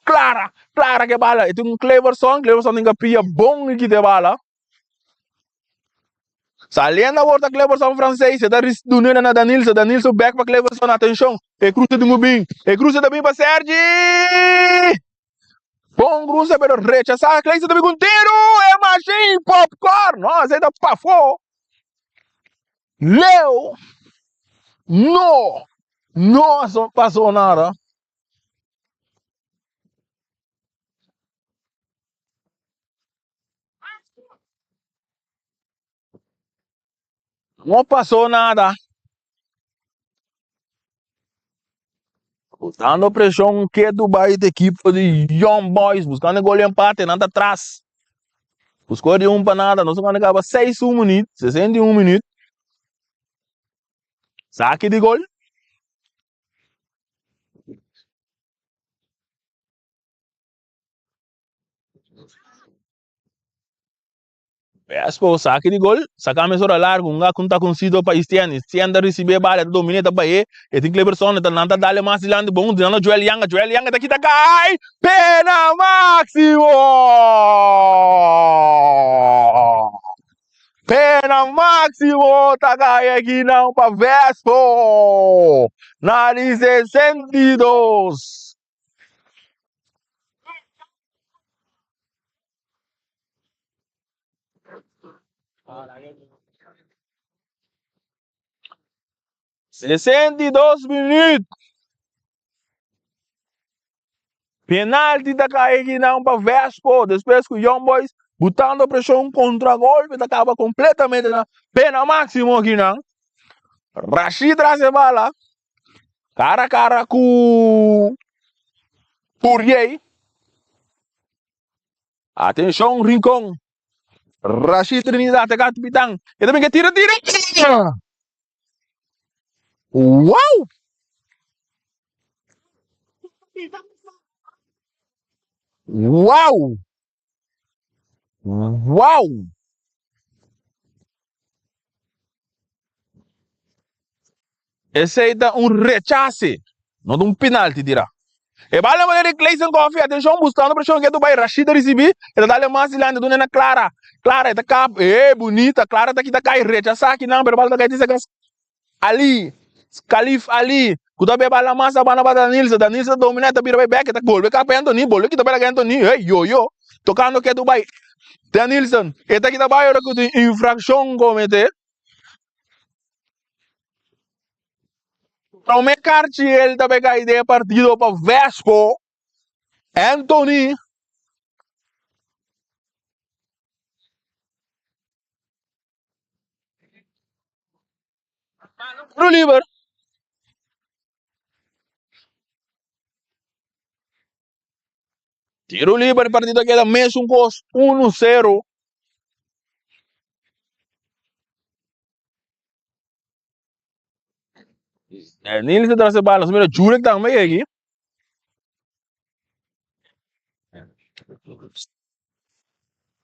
Clara, Clara ke bala. E tin un Cleverson, Cleverson tin kapia bon i kita e bala. Saliendo awor ta Cleverson francés, e ta dun'e na Danilson, Danilson back pa Cleverson, atencion, e cruce tin ku bin, e cruce ta bin pa Sergi! Bon cruce pero rechasa, Cleverson ta bin ku un tiro, e machine popcorn, no, esei ta pafó. Leo, no, no pasó nada. No pasó nada. Buscando presión ke Dubai de equipo de Young Boys. Buscando gol de empate. Nan ta atrás. Buscó de un pa nada. No se cuando acaba 6 un minuut. 61 minuut. Saque de gol. Vespo saki di gol, saka mesora largu, un ga ta konsido pa Estienne. Estienne ta risibi e bala, e ta domina, e ta bahe, e tin Cleberson, e ta nan ta dale mas dilanti, bon dinando Joel Yanga, Joel Yanga ta kita kai, pena maximo! Pena maximo ta kai aki nan pa Vespo na di 62. 62 minuut. Penalti ta kai aki nan pa Vespo. Despues ku Young Boys butando preshon kontra golpe ta kaba kompletamente na pena máksimo aki nan. Rashid trase bala. Kara kara ku Puriey. Atenshon Rincon. Rashid Trinidad ta kapitan. E ta bin ke tira tira. Wow! Wow! Wow! Esei ta un rechase, no ta un penalti tira. E bala na manera di Clayson Coffee, atencion, buscando presion ke Dubai, Rashid ta ricibi, e ta dale mas dilanti, duna na Clara, Clara e ta kap, e bunita, Clara ta kita kai, rechasa kinan, pero bala ta kai tin Ali, Khalif Ali, ku ta beba la masa banda pa Danilson, Danilson ta domina, e ta bira bai bek, e ta golbe kap Anthony, bolbe kita bai laga Anthony, hey, yo yo, tocando ke Dubai, Danilson, e ta kita bai ora ku tin infraccion comete. Prome karchi el ta bay kai den e partido pa Vespo. Anthony. Tiro liber. Tiro liber, partido a keda mesun kos, 1-0. Nilsen tras e bala, nos mira Jurek tambe aki.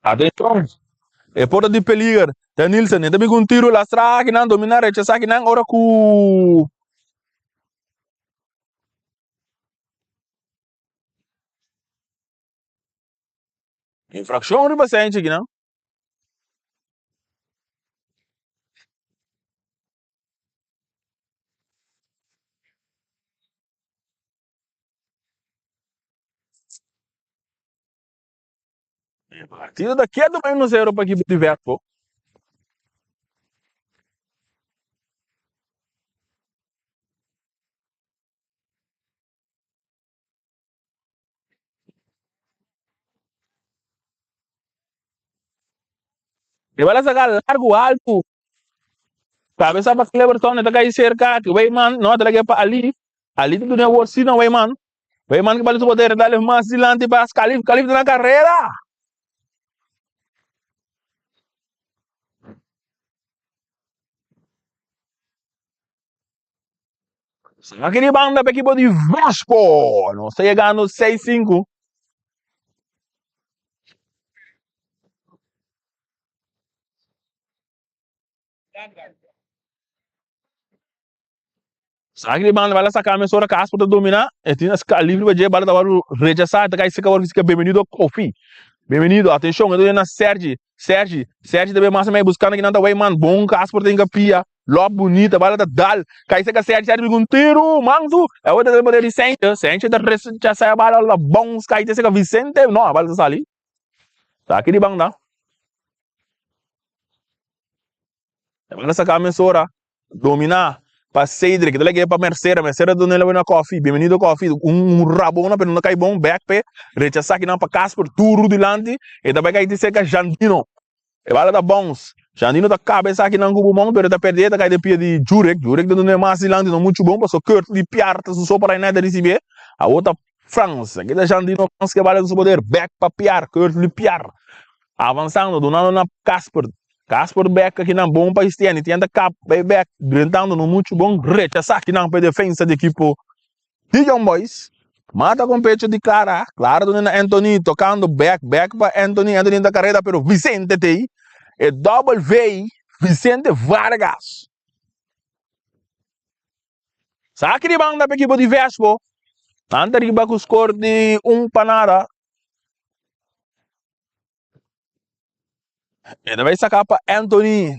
Atenshon, e por ta di peliger. Ta Nilsen, e ta bin ku un tiro lastra akinan, domina, rechasa akinan ora ku infrakshon riba Senchi akinan. E partido ta ketu pa 1-0 pa ekipo di Vespo. E bala saca largo alto. Cabeza pa Cleverton, e ta cay cerca. Weyman, no, ta lag'e pa Ali. Ali ta duna e word si na Weyman. Weyman ki bala su poder, dale mas dilanti pa Calif. Calif ta na carrera. Saki di banda pa ekipo di Vasco. Nos ta yegando 6-5. Saki di banda bala saka mesora Casper ta domina. E tin a libre pa dje bala ta wòrdu rechasá. Ta kai seka wòrdu sika Bienvenido Kofi. Bienvenido, atenshon, e ta na Sergi. Sergi, Sergi ta bay mas mei buskando kinan ta Weyman. Bon Casper ta hinka pia. Lòp bunita, bala ta dal. Kai seka Sergi, Sergi bin ku un tiru. Mansu, e wòrdu ta poder di Senche. Senche ta rechasá e bala, bala ta bounce kai te seka Vicente. No, e bala ta sali. Saki di banda. E bala saka mesora. Dominá pa Cedric, ta lag'é pa Mercera, Mercera duna el na Kofi, bienvenido Kofi, un rabona pero no ta kai bon, bek p'e, rechasá kinan pa Casper, duru dilanti, e ta bai kai ti serka Jandino, e bala ta bounce, Jandino ta kaba esakinan ku pulmon pero e ta perdé, e ta kai den pia di Jurek, Jurek ta duna e mas dilanti no muchu bon pasobra Kurt di piar ta su so por ainda ta risibié, awor ta Frans, aki ta Jandino Frans ke bala den su poder, bek pa piar, Kurt di piar, avansando, dunando na Casper, Casper bek akinan bon pa Estienne, Estienne ta kap bay bek drentando no muchu bon rechasa akinan pa e defensa di ekipo di Young Boys. Mata con pecho di Clara, Clara duna na Anthony tocando bek bek pa Anthony, Anthony ta careda pero Vicente tey e double V Vicente Vargas. Saki di banda pa ekipo di Vespo. Nan ta riba cu score di un pa nada. E ta bai saka pa Anthony.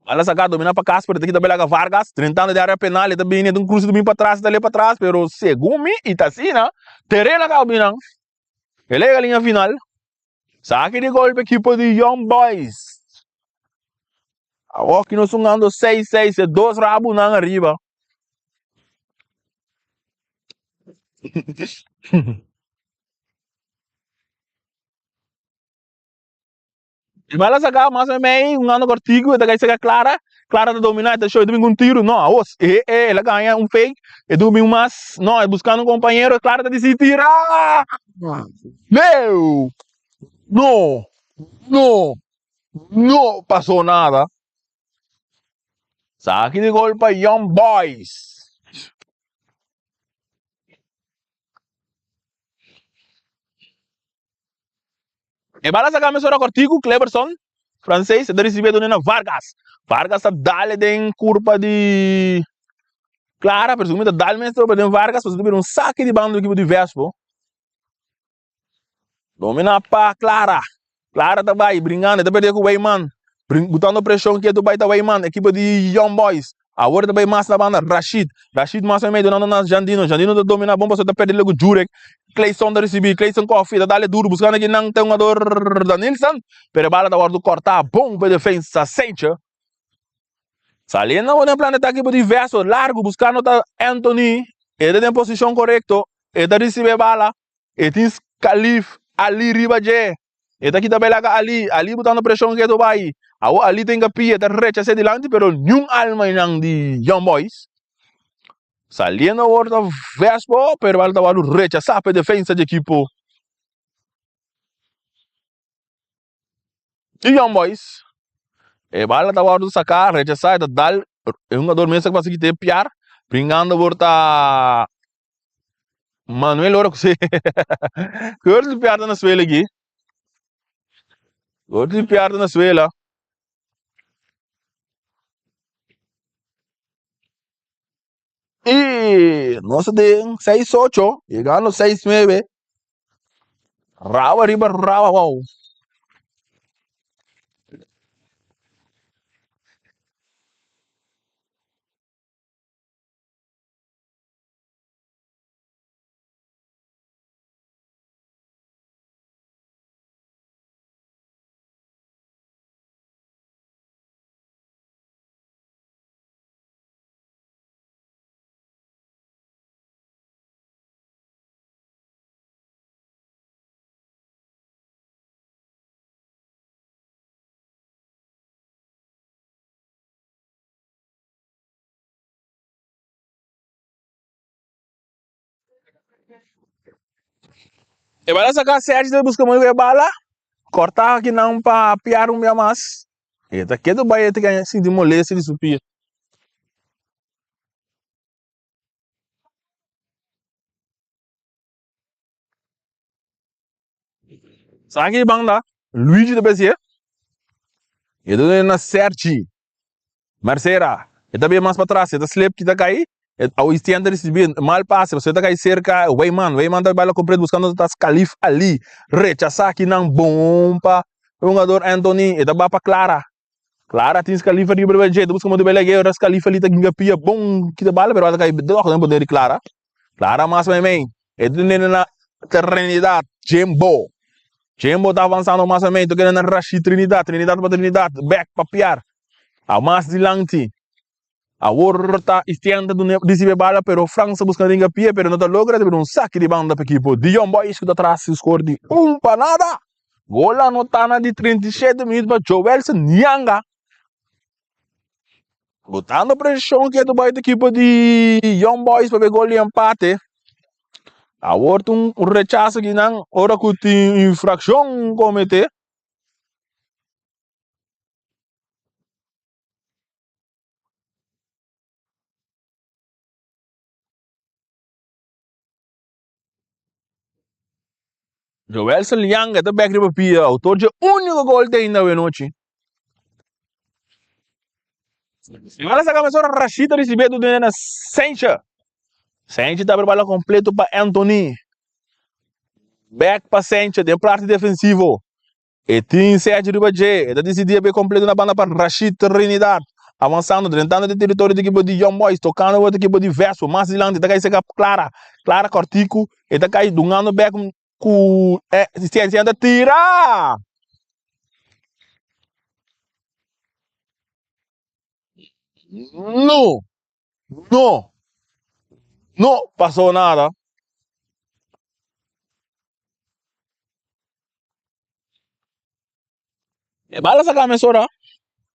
Bala saka domina pa Casper, ta kita bai laga Vargas, drentando den area penal, e ta bini, e ta un cruce ta bini pa tras, e ta lei pa tras, pero segun mi i ta asina, tereno a kaba bini nan. E lega liña final. Saki di gol pa ekipo di Young Boys. Awor ki nos hungando 6-6, e dos rabunan ariba. E bala saca mas o mei un ando cortico e ta cay saca Clara, Clara ta domina e ta show e ta bin cu un tiro no aos e e el a gana un fake e ta bin mas no e buscando un compañero Clara ta dicidi tira meu no no no paso nada saki di gol pa Young Boys. E bala saca mesora cortico, Cleberson, francês, ta recibe done na Vargas. Vargas ta dale den curpa di Clara, pero según ta dal mes tropa den Vargas, pasobra ta bira un saque di banda do equipo di Vespo. Domina pa Clara. Clara ta bai bringando, ta perde cu Weyman. Botando presion ketu bai ta Weyman, equipo di Young Boys. Awor ta bai mas na banda Rashid. Rashid mas meimei dunando na Jandino. Jandino ta domina bon pasobra ta perde luego Jurek. Clayson ta ricibi. Clayson Coffee ta dale duro buscando aki nan ta hungador Danilson. Pero e bala ta wordo corta bon pa e defensa Senche. Saliendo awor den plan di atake por diverso largu buskando ta Anthony e ta den posishon korekto e ta risibi e bala e tin Kalif Ali riba dje e ta kita bela ka Ali Ali botando preshon ketu bai awor Ali ta hinka pia e ta rechas'é dilanti pero niun alma einan di Young Boys saliendo awor ta Vespo pero bala ta wòrdu rechasá pa e defensa di ekipo di Young Boys. E bala ta wòrdu saká, rechasá, e ta dal e hungador mes a pasa kita e piar, bringando awor ta Manuel ora ku si Kor di piar ta na suela aki. Kor di piar ta na suela. I nos a den 6-8, yegando 6-9. Rawa riba rawa, wow. E bala saca Sergio ta busca mooi e bala. Corta aki nan pa piar un bia mas. E ta kedo bai e ta sinti molestia di su pia. Saki di banda, Luigi ta besi e. E ta duna na Sergi. Mercera, e ta bin mas patras, e ta slip kita kai. E au Estienne ta risibi mal pase, pasobra e ta kai serka Weyman. Weyman ta baila completo buscando ta Kalif Ali. Rechasa kinan bon pa e hungador Anthony. E ta ba pa Clara. Clara tin Scalifa riba riba dje, ta busca modo bela ora Scalifa li ta ginga pia bon kita bala pero bala ta kai dog den poder di Clara. Clara mas meimei, e ta tene na Trinidad, Jimbo. Jimbo ta avansando mas meimei, ta kere na Rashid Trinidad, Trinidad pa Trinidad, bek pa Piar. A mas dilanti. Awor ta Estienne ta duna risibi e bala pero Frans ta busca ringa pia pero no ta logra, ta bira un saki di banda pa ekipo di Young Boys ku ta tras su score di un pa nada. Gol anotá na di 37 minuut pa Joelson Nyanga. Botando preshon ketu bai ta ekipo di Young Boys pa be gol di empate. Awor ta un rechaso kinan ora ku tin infrakshon komete. Joelson Lianga ta bek riba pia, autor dje úniko gol te ainda awenochi. Bala saka mesora Rashid ta risibé tu dene na Sencha. Sencha ta abri bala kompleto pa Anthony. Bek pa Sencha den parti defensivo. E tin Sergio riba dje, e ta disidí a bay kompleto na banda pa Rashid Trinidad. Avansando, drentando den teritorio di ekipo di Young Boys, tokando wòrdu ekipo di Vespo, mas dilanti ta kai seka Clara, Clara kòrtiku, e ta kai dungando bèk ku e Ciencia ta tira! No! No! No pasó nada. E bala saca mesora.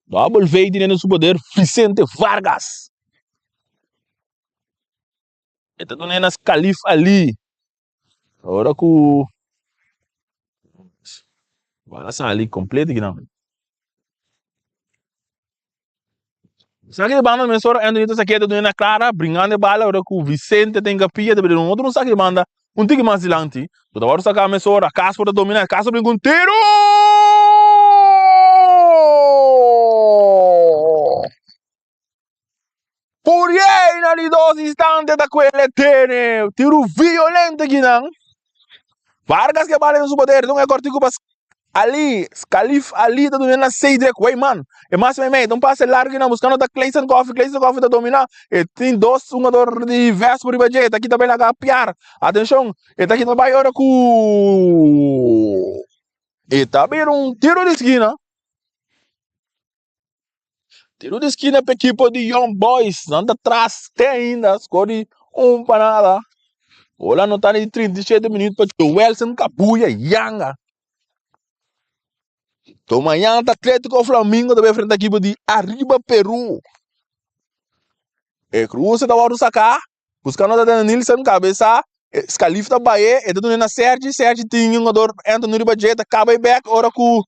Double V tiene en su poder Vicente Vargas. E ta duna na Calif Ali. Ora ku bala sali completo aquí nan. Saque de banda mesora Anthony ta saque ta duna na Clara bringando e bala ora ku Vicente ta pia ta bira un otro saque de banda un tiki mas dilanti. Bo ta wòrdu saká mesora Casper ta dominá Casper brinka un tiro! Pourier na di dos instante ta kuele tene tiru violento kinan. Vargas ke bala den su poder don e kortiku pa Ali, Kalif Ali ta duna na Cedric Weyman. E mas meimei ta un pase largu kinan buskando ta Clayson Coffee, Clayson Coffee ta domina. E tin dos hungador di Vespo riba dje, ta kita bai laga piar. Atenshon, e ta kita bai ora ku e ta bira un tiro di skina. Tiro di skina pa ekipo di Young Boys. Nan ta tras te ainda. Score di un pa nada. Gol anotá di 37 minuut pa Joelson Kabuya Yanga. To mañana ta Atletico Flamingo ta enfrenta ekipo di Arriba Peru. E cruce ta wòrdu saká. Buskando ta Daniel Nilsson kabesa. Scalif ta baye. E ta duna na Sergi. Sergi tin un jugador Anthony riba dje. Ta kaba e bek ora ku.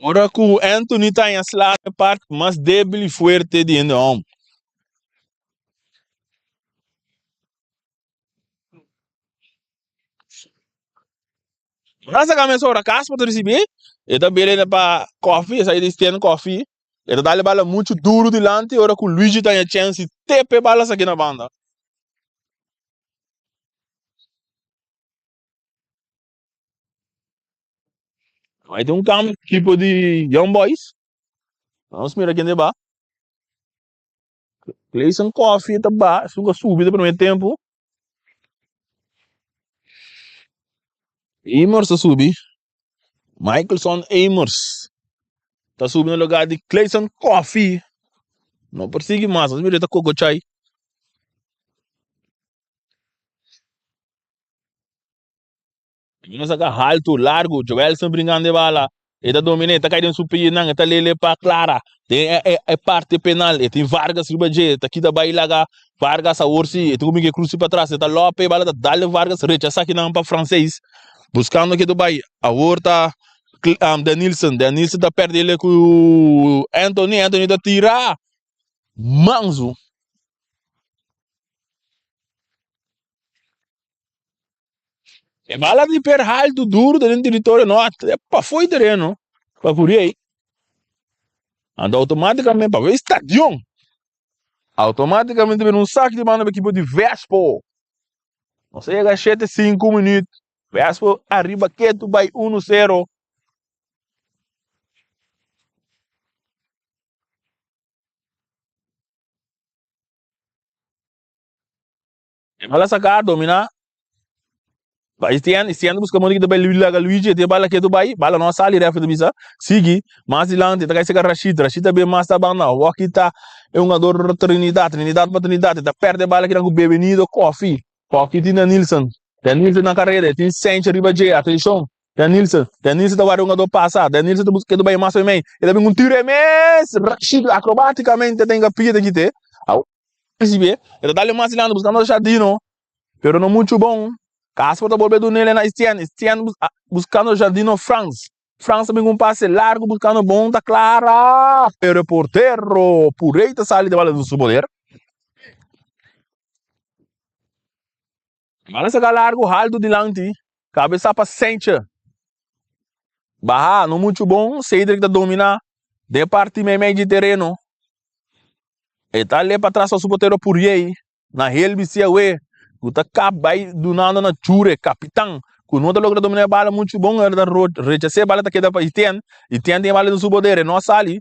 Ora ku Anthony ta haña sla e parti mas débil i fuerte di hende hòmber. Ora saka mesora Casper ta risibí, e ta bira pa Koffie, esaki di Stian Koffie, e ta dal e bala muchu duru dilanti ora ku Luigi ta haña chèns di tepa e bala esaki na banda. Bai tin un cambio equipo di Young Boys. Vamos mira ken de ba. Clayson Coffee ta ba, esun ka subi de primer tempo. Amers ta subi. Michelson Amers ta subi na lugar di Clayson Coffee. No por sigui mas, nos mira ta Coco Chai. Nos saka haltu, largu, Joelson bringando e bala. E ta dominé, e ta kai den su pianan, e ta lele pa Clara. Den e, e, e parte penal, e tin Vargas riba dje, ta kita bai laga Vargas awor si, e tin ku bin ke krusi patras, e ta lope, e bala ta dal den Vargas, rechasá kinan pa Francés, buskando ke ta bai. Awor ta um, Denilson, Denilson ta perde ele ku Anthony, Anthony ta tira. Manso. E bala di per haltu duru den teritorio no e pafó e tereno pa kuri ei. Anto automaticamente pa e stadion automaticamente bini un sak di manda pa ekipo di Vespo. Nos a yega shete sinku minüt Vespo ariba ketu bai uno sero. E bala saca, domina. Ba Estienne, Estienne busca mão de bai laga Luigi, e bala que tu bai, bala não sali, ref bisa. Sigui, mas dilante, ta cai Rashid, Rashid ta bem mas ta banda, Waki ta é um jogador Trinidad, Trinidad pa Trinidad, ta perde bala que com Bebenido Coffee. Coffee tin Nilsson. Nilsson na carreira, tin Sanchez riba J, atenção. Nilsson, Nilsson ta guarda um jogador passa, Nilsson ta busca que tu bai mais meio, ele tem um tiro imenso, Rashid acrobaticamente tem que pia aqui te. Recibe, e ta dale mas dilante buscando Jardino, pero no mucho bon. Casper ta bolbe dunele na Estienne, Estienne bus buscando Jardino Frans. Frans ta bin cu un pase largo buscando bon ta Clara, pero e portero Purey ta sali de bala den su poder. Bala saca largo halto dilanti, cabeza pa Senche. Baha, no mucho bon, Cedric ta domina den parti meimei di tereno. E ta le patras pa su portero Puriey na Helby Siawe ku ta kap bai dunando na Chure, kapitan, ku no ta logra domina e bala muchu bon, e ta rechasé e bala ta keda pa Etienne, Etienne tin e bala den su poder, e no a sali,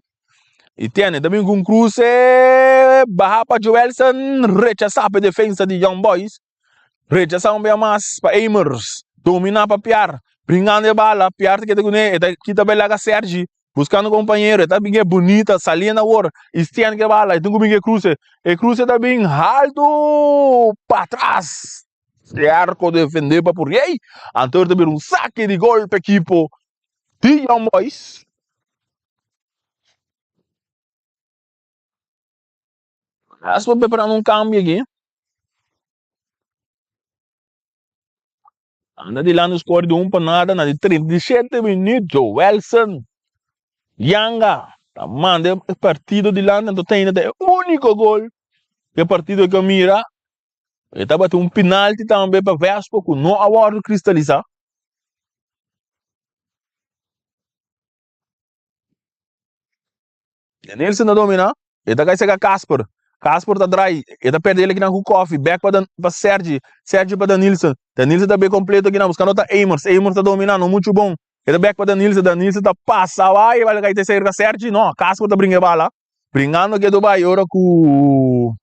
Etienne ta bin ku un kruse baha pa Joelson, rechasá pa e defensa di Young Boys. Rechasá un bia mas pa Amers. Dominá pa Piar. Bringando e bala. Piar ta keda kuné. E ta kita bai laga Sergi. Buskando kompañero. E ta bin e bunita. Saliendo awor. Estienne ke bala. E tin ku bin ke kruse. E kruse ta bin haltu patras. E arko defendé pa Puriey. Anto ta bira un sake di gol pa ekipo di Young Boys. As por preparando un cambio aki. Anda dilante score di un pa nada na di 37 minuut Joelson Yanga ta manda e partido dilante anto ta ainda ta e unico gol e partido ke mira e tabata un penalti tambe pa Vespo ku no a wordo cristalisa. Nelson ta domina, e ta kai seka Casper. Casper ta drai, e ta perde el akinan ku Kofi, bek pa pa Sergi, Sergi pa Danilson. Danilson ta bay completo akinan, buskando ta Amers, Amers ta domina, no muchu bon. E ta bek pa Danilson, Danilson ta pasa, ay, e bala kai ta serka Sergi, no, Casper ta bringa e bala. Bringando ke Dubai ora ku.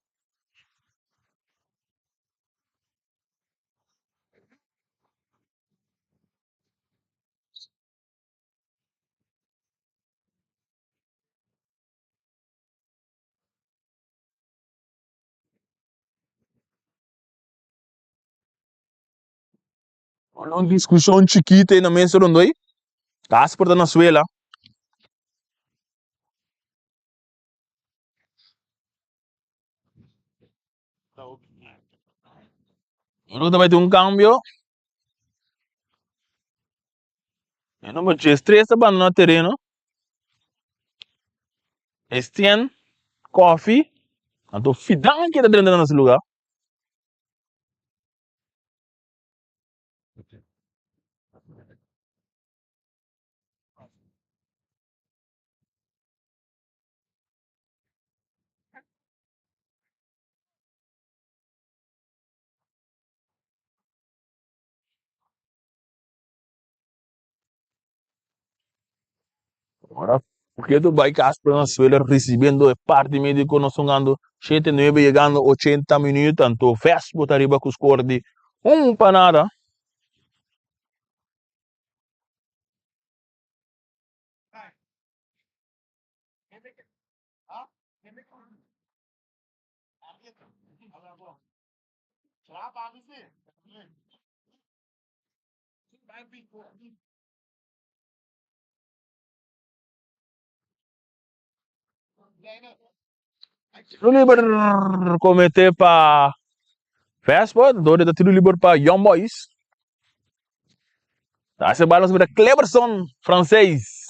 Un diskushon chikito ei na mesa rondoi. Casper ta na suela. Ora ku ta bai tin un kambio. E number 13 ta bandona tereno. Estienne Coffee. Anto Fidan keda drenta na su lugar. Ora Ketu bai kas Venezuela risibiendo e parti mediko nos hungando shete nuebe yegando ochenta minuut anto Vespo ta riba ku skor di un pa nada. Tiro liber comete pa Vespa, dor ta tiro liber pa Young Boys. Ta hace bala sobre Cleberson, francês.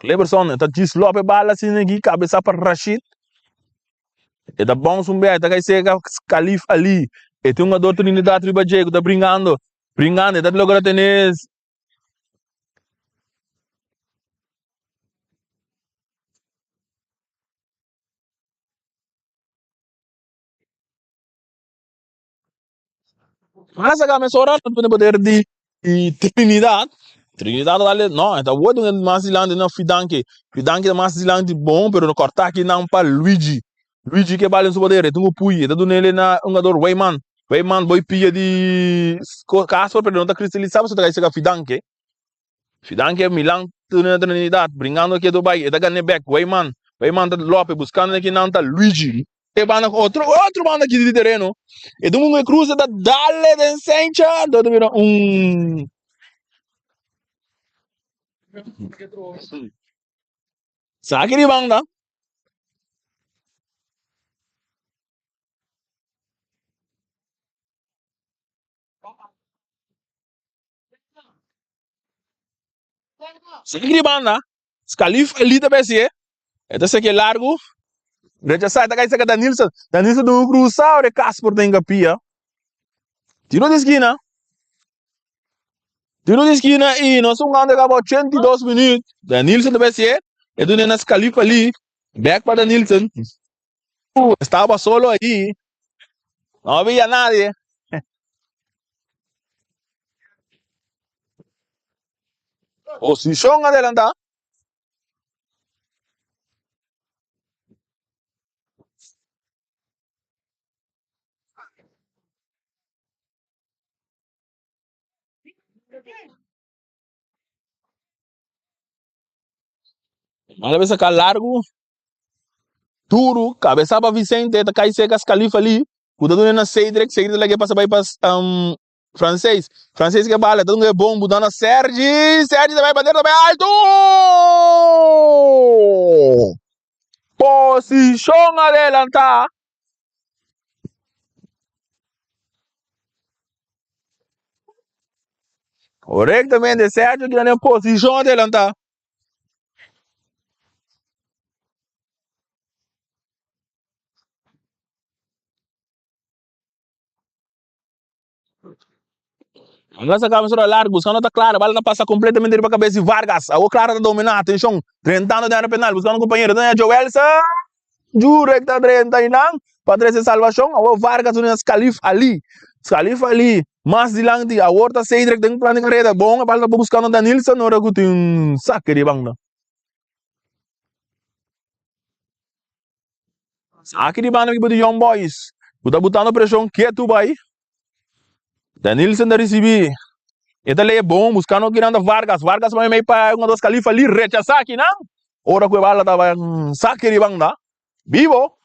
Cleberson ta djis lope bala asina aki, kabesa pa Rashid. E ta bounce un bes, ta kai seka Khalif Ali. E tin un jugador Trinidad riba dje ku ta bringando, bringando, e ta logra tene Nan a saka mesora nan pone poder di Trinidad. Trinidad a dale, no, e ta word un mas dilanti na Fidanke. Fidanke ta mas dilanti bon, pero no korta aki nan pa Luigi. Luigi ke bal den su poder, e tin ku pui, e ta duna ele na un jugador Weyman. Weyman boy pia di Casper, pero no ta kristalisa pasobra ta kai saka Fidanke. Fidanke Milan tene Trinidad bringando aki do bai e ta gane bek Weyman Weyman ta lope buskando aki nan ta Luigi e banda otro otro banda aki di tereno e dun un e cruza ta dale den sencha anto ta bira un saki di banda. Seki di banda, Scalif Ali ta besi e. E ta seki largu. Rechasá, e ta kai seka Danilson. Danilson ta krusa, ora e Casper ta hinka pia. Tiro di skina. Tiro di skina i nos ta hungando kaba 82 minuut. Danilson ta besi e. E duna na Scalif Ali. Bek pa Danilson. Estaba solo ahí. No había nadie. Posicion adelantá. Mala vez saca largo. Duru, kabesa pa Vicente, ta kai seka Scalifa li, ku ta duna na Cedric, Cedric ta lag'e pasa bai pa um, Francês, Francês ke bala, ta duna e bombo, dana Sergi, Sergi ta bai bandera ta bai alto! Posishon adelantá. Korektamente, Sergio keda den posishon adelantá. Lansa kabes ora largu, buscando ta Clara, bala ta pasa completamente riba kabes di Vargas. Awo Clara ta domina, atencion, drentando den area penal, buscando compañero, ta Joelson. Jurek ta drenta einan pa trece salvacion. Awor Vargas uni na Scalif Ali. Scalif Ali mas dilanti. Awor ta Cedric den plan di careda. Bon, e bal ta buscando Danilson ora cu tin saque di banda. Saque di banda equipo di Young Boys. Cu ta butando presion ketu bay. Danilson ta ricibi. E ta leye bon buscando kinan ta Vargas. Vargas mei mei pa un dos Khalifa Lee rechasa kinan. Ora cu e bala ta bay saque di banda. Bibo.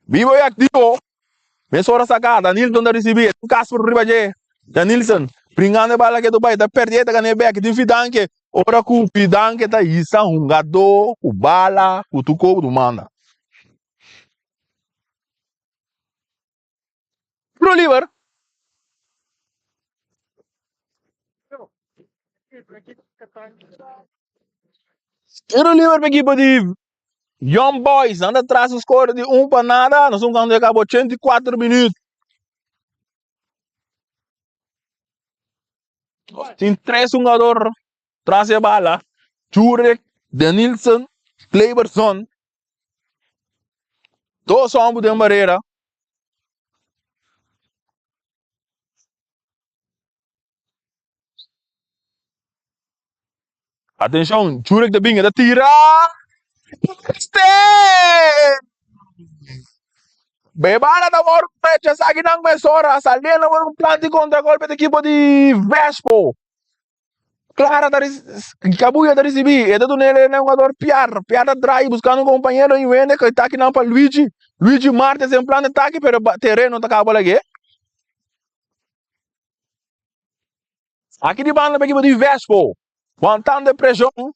Bibo y activo. Mesora saka, Danilton ta risibí, e tin Casper riba dje. Danilson, bringando e bala ke Dubai, ta pèrdí e ta gan'é bèk. Tin Fidanke, ora ku Fidanke ta hisa hungadó ku bala ku tur kos ku manda. Tiro liber. Tiro liber pa ekipo di Young Boys. Nan ta tras un score di un pa nada. Nos un kando ya kaba 84 minuut. Tin tres hungador tras e bala. Jurek, Denilson, Kleberson. Dos homber den barera. Atenshon, Jurek ta bin, e ta tira. Stay! Bebala ta wòrdu rechasá akinan mesora, saliendo por un plan di kontragolpe di ekipo di Vespo. Clara ta Cabuya ta ricibi, e ta duna el na jugador Piar, Piar ta draai buscando un compañero y wende cu e taki nan pa Luigi, Luigi Martes den plan de taki pero terreno ta caba lage. Aki di banda pa equipo di Vespo, wantando e presion,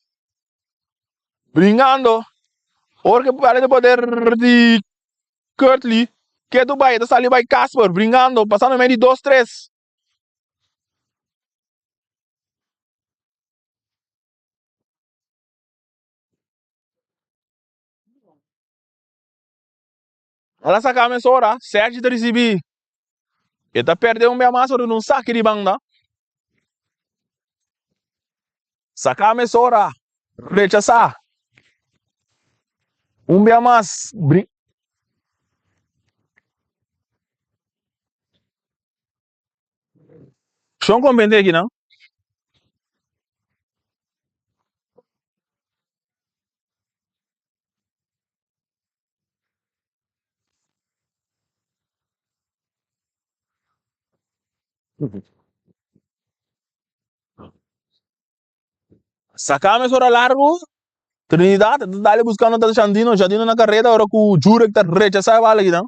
bringando, ora cu bala den poder di Kurtley, ketu bay, e ta sali bay Casper, bringando, pasando medio di dos tres. Ala saka mesora, Sergi ta risibi. E ta perde un bia mas ora un saki di banda. Saka mesora, rechasa. Un bia mas. Shon comprende aki nan. Sacame es ora largo. Trinidad ta dale buscando ta Shandino. Shandino na carrera ora cu Jurek ta rechasa e bala aki nan.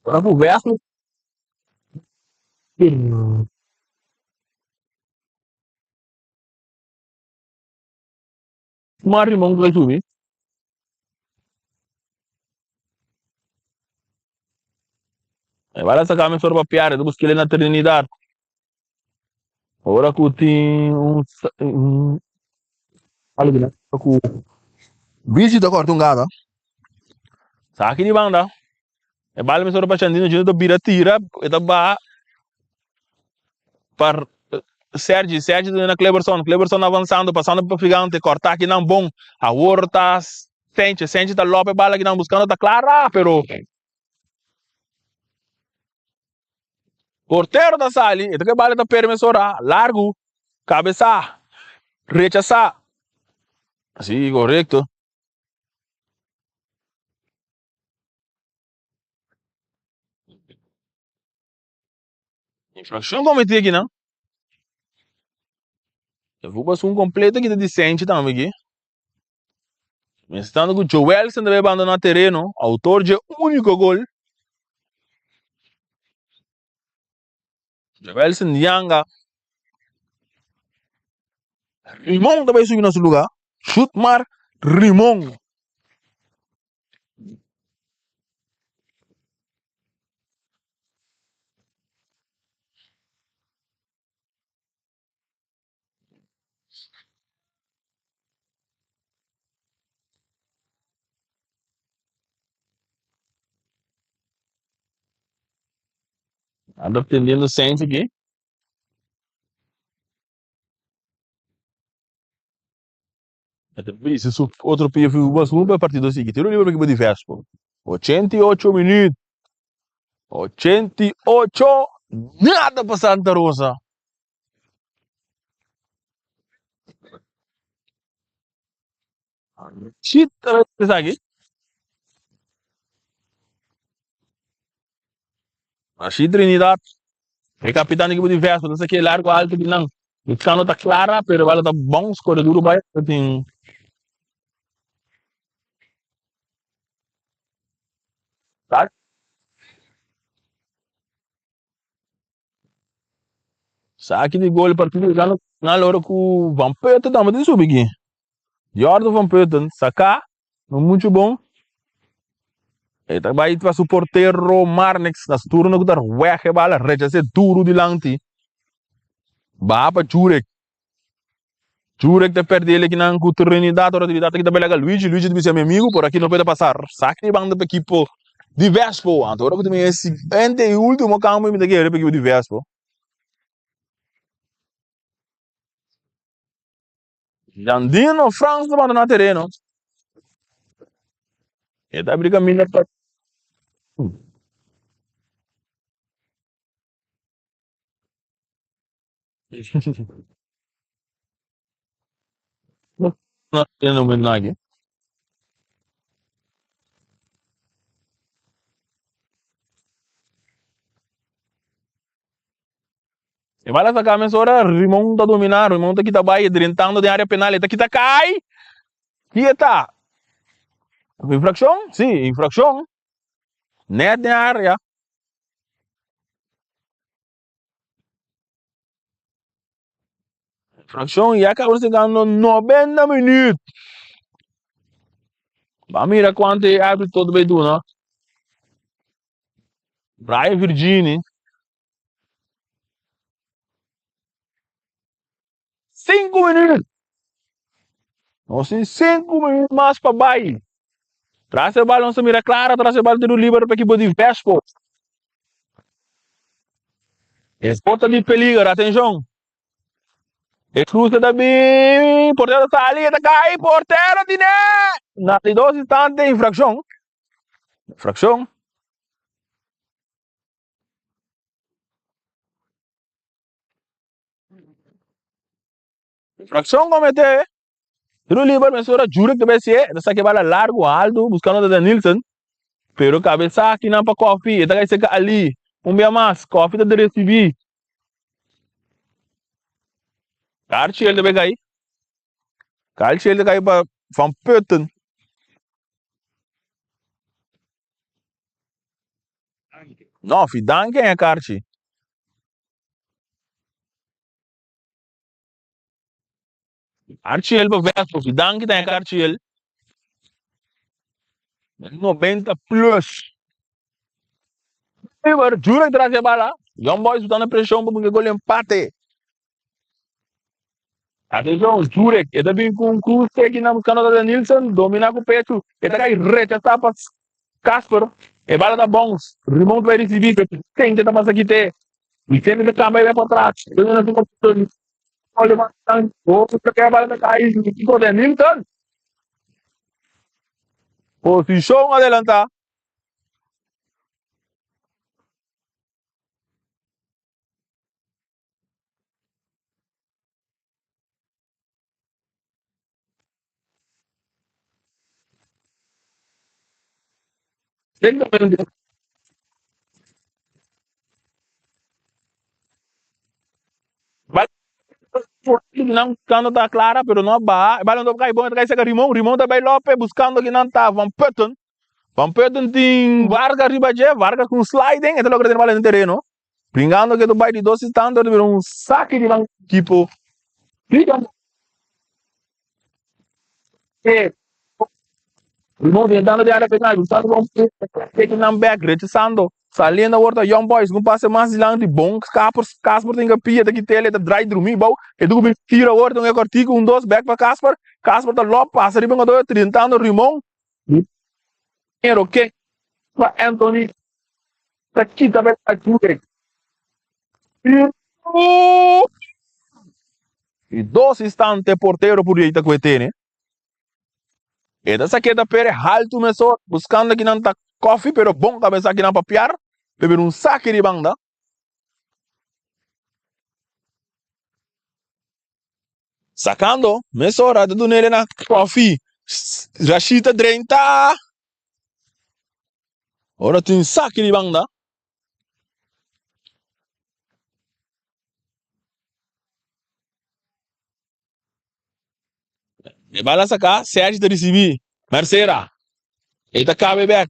Ora ku Wesley Kuma rimon ku ta subi. E bala saka mi sor pa piar, e ta busk'el na Trinidad. Ora ku tin un un ku bichi ta kòrta un gata. Saki di banda. E bala mi sor pa Shandino, Shandino ta bira tira, e ta baha pa Sergi, Sergi ta na Cleberson, Cleberson avansando, pasando pa Gigante, kòrta akinan bon. Awor ta Senche, Senche ta lòp e bala akinan buskando ta Clara, pero portero ta sali, e ta ku e bala ta perde mesora, largu, kabesá, rechasá. Si, korekto. Infraccion cometi aki nan. E voetbal un completo aki ta decente tambe aki. Mientras cu Joelson debe abandona tereno, autor dje unico gol. Joelson Yanga. Rimon ta bay subi na su lugar. Shutmar Rimon. Anda atendiendo Saints aki. E ta bisa su otro pia fi futbol su pa partido sigui. Tiro libre pa ekipo di Vespo. 88 minuut. 88 nada pa Santa Rosa. Shit, esaki. Así Trinidad. E capitán di ekipo di Vespo ta saki largo alto di nan. Luciano ta clara, pero bala ta bounce corre duro bai. Tin Saki di gol partido Luciano na lora ku Van Putten tambe tin subi aki. Jordan Van Putten saka no mucho bon. E ta bai pa su portero Marnix na su turno ku ta weg e bala rechas'é duru dilanti. Baha pa Jurek. Jurek ta perde el ekinan ku Trinidad ora Trinidad ta kita belaga Luigi. Luigi ta bisa mi amigo por aki no puede pasar. Saki di banda pa ekipo di Vespo. Anto ora ku ta bin e siguiente y ultimo cambio mi ta kere pa ekipo di Vespo. Jandino Frans ta bandona tereno. E ta abri caminda pa. No tiene un aquí. E bala saca mesora, Rimon ta domina, Rimon ta kita bai, drentando den area penal, e ta kita kai! Kieta! Infraccion? Si, infraccion. Net den area. Infraccion, ya caba llegando 90 minuut. Ba mira cuanto e arbitro ta bay duna. Brian Virgini. 5 minuut. Nos tin 5 minuut mas pa bai. Tras e bal nos ta mira clara, tras e bal tiro liber pa equipo di Vespo. E bota di peligro, atencion. E cruce ta bin, portero sali, e ta cai, portero tine! Na di dos instante infraccion. Infraccion. Infraccion comete. Tiro liber mesora Jurek ta besi e ta saca e bala largo alto buscando ta Nilsson. Pero cabeza aki nan pa Kofi. E ta cay seca Ali. Un bia mas. Kofi ta recibi. Karchiel ta bay cay. Karchiel ta cay pa Van Putten. No, Fidan ken e karchi. Archiel pa Vespo, Fidan ki ta e karchiel. 90 plus. Liber, Jurek tras e bala. Young Boys botando pressão pa busca gol empate. Atenção, Jurek, e ta bin ku un cruce aki na buscando ta Nilsson, domina ku pecho, e ta kai rechasa pa Casper, e bala ta bounce, Rimon ta bai ricibi, Vicente ta pasa kite, Vicente ta camba e bai pa atras, e bala ta kai, kiko ta Nilsson, posicion adelanta. Nan buscando ta clara pero no a baha. E balon ta cai bon, ta cai cerca Rimon. Rimon ta bay Lope buscando kinan ta Van Putten. Van Putten tin Vargas riba dje. Vargas cu un sliding e ta logra tene bala den tereno. Bringando ke ta bai di dos instante ora ta bira un saki di nan ekipo. Rimon tentando di área penal, buscando bon taking nan back, rechazando, saliendo awor ta Young Boys, un pase mas dilanti, bon Casper, Casper tin kapia, ta kit'el, e ta draai drumi bou, e tuku bin tira awor, ta un e kortiku, un dos, back pa Casper, Casper ta lop, pasa riba un otro, tentando Rimon, Pero ken pa Anthony ta kita pa e Jurek? I dos instante portero por yei ta ku e tene. E ta sak'e ta pere haltu mesora buskando kinan ta kofi pero bon kabesa kinan pa piar pa bira un saki di banda. Sakando mesora ta dun'e na kofi. Rashid ta drenta. Ora tin saki di banda. E bala saka, Sergi ta risibí. Mercera. E ta kabe bek.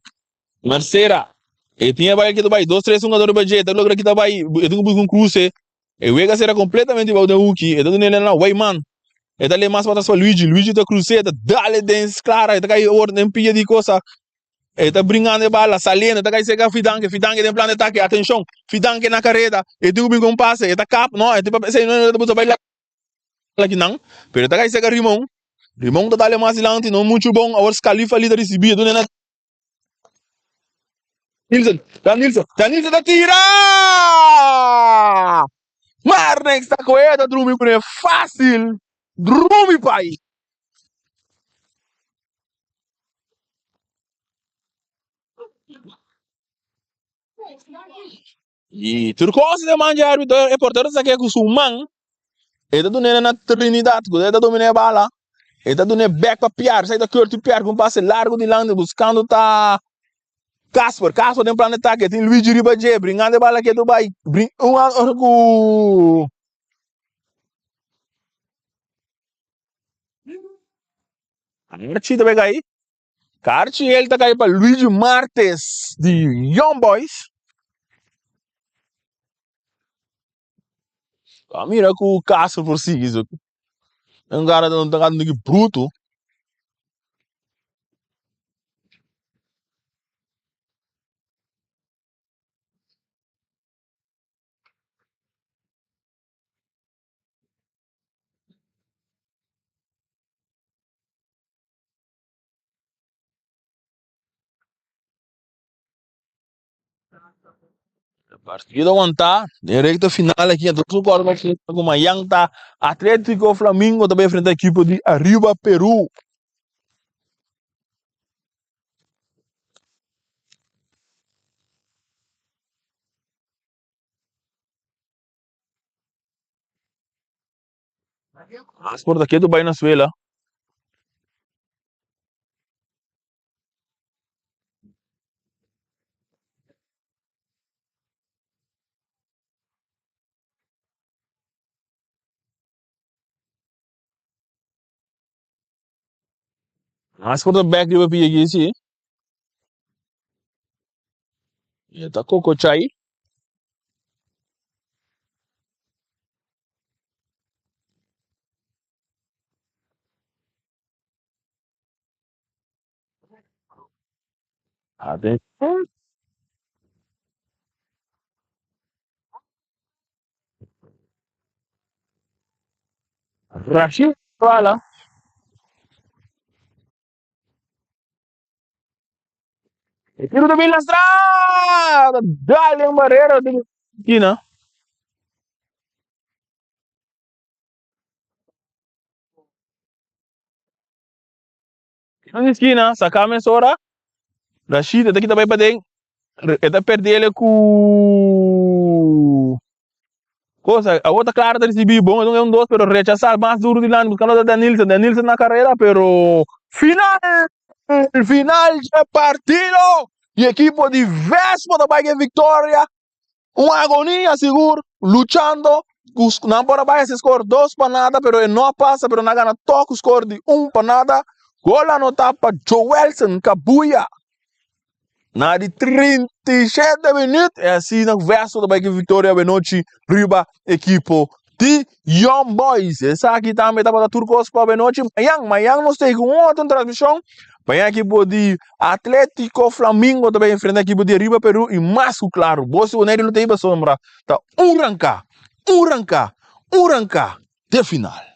Mercera. E tin e bai kita bai. Dos tres hungador riba dje. E ta logra kita bai. E tin ku buska un kruse. E wega sera kompletamente bou den huki. E ta duna el na Weyman. E ta lei mas patras pa Luigi. Luigi ta krus'é. E ta dal e den Clara. E ta kai awor den pia di kosa. E ta bringando e bala, saliendo. E ta kai serka Fidanke. Fidanke den plan di atake. Atenshon! Fidanke na kareda. E tin ku bin ku un pase. E ta kap. No, e tin pa esei no e ta buska bai lakinan. Pero e ta kai serka Rimon. Rimon ta dal e mas dilanti. No muchu bon. Awor Scalifa li ta risibí. E duna na Nilsen. Ta Nilsen. Ta Nilsen ta tira! Marnix ta kohe. Ta drumi kuné fásil. Drumi pai! Y tur cos de manja arbitro e portero ta saque cu su man e ta dun'e na Trinidad cu e ta domina e bala e ta dun'e back pa Pierre esaki ta Curty Pierre cu un pase largo dilanti buscando ta Casper Casper den plan de ataque tin Luigi riba dje bringando e bala ketu bay brin un ora cu Archie ta bay cay. Karchi el ta kai pa Luigi Martes di Young Boys. A mira ku Castro por sigui so. Un cara ta un cara bruto. Partido wantá den recta final aki entonces un cuadro ku mayan ta Atlético Flamingo ta bai enfrenta ekipo di Arriba Peru. Mas por ta ketu bai na suela. Mas por ta bek riba pia aki si. E ta kokochay. Atenshon. Rashid Bala. E tiro ta bin lastra. Dale un barrera den esquina. Tiro di esquina, saca mesora. Rashid e ta kita bai paden. E ta perdele cu cosa. Awor ta Clara ta ricibi bon. E un dos pero rechasa mas duro dilanti buscando ta Danilson. Danilson na carrera pero final! Final dje partido y equipo di Vespo ta bai ke victoria. Un agonia sigur luchando ku nan por a bai hasi score 2-0 pero e no a pasa pero nan a gana tok ku score di 1-0. Gol anota pa Joelson Kabuya na di 37 minuut e asina Vespo ta bai ke victoria awenochi riba ekipo di Young Boys. Esaki tambe tabata tur kos pa awenochi. Mayan, mayan nos tei ku un otro transmishon. Mayan ekipo di Atletico Flamingo ta bai enfrenta ekipo di Arriba Peru i mas ku klaru bo si Boneiru lo tei pasobra ta un ranka, un ranka, un ranka te final.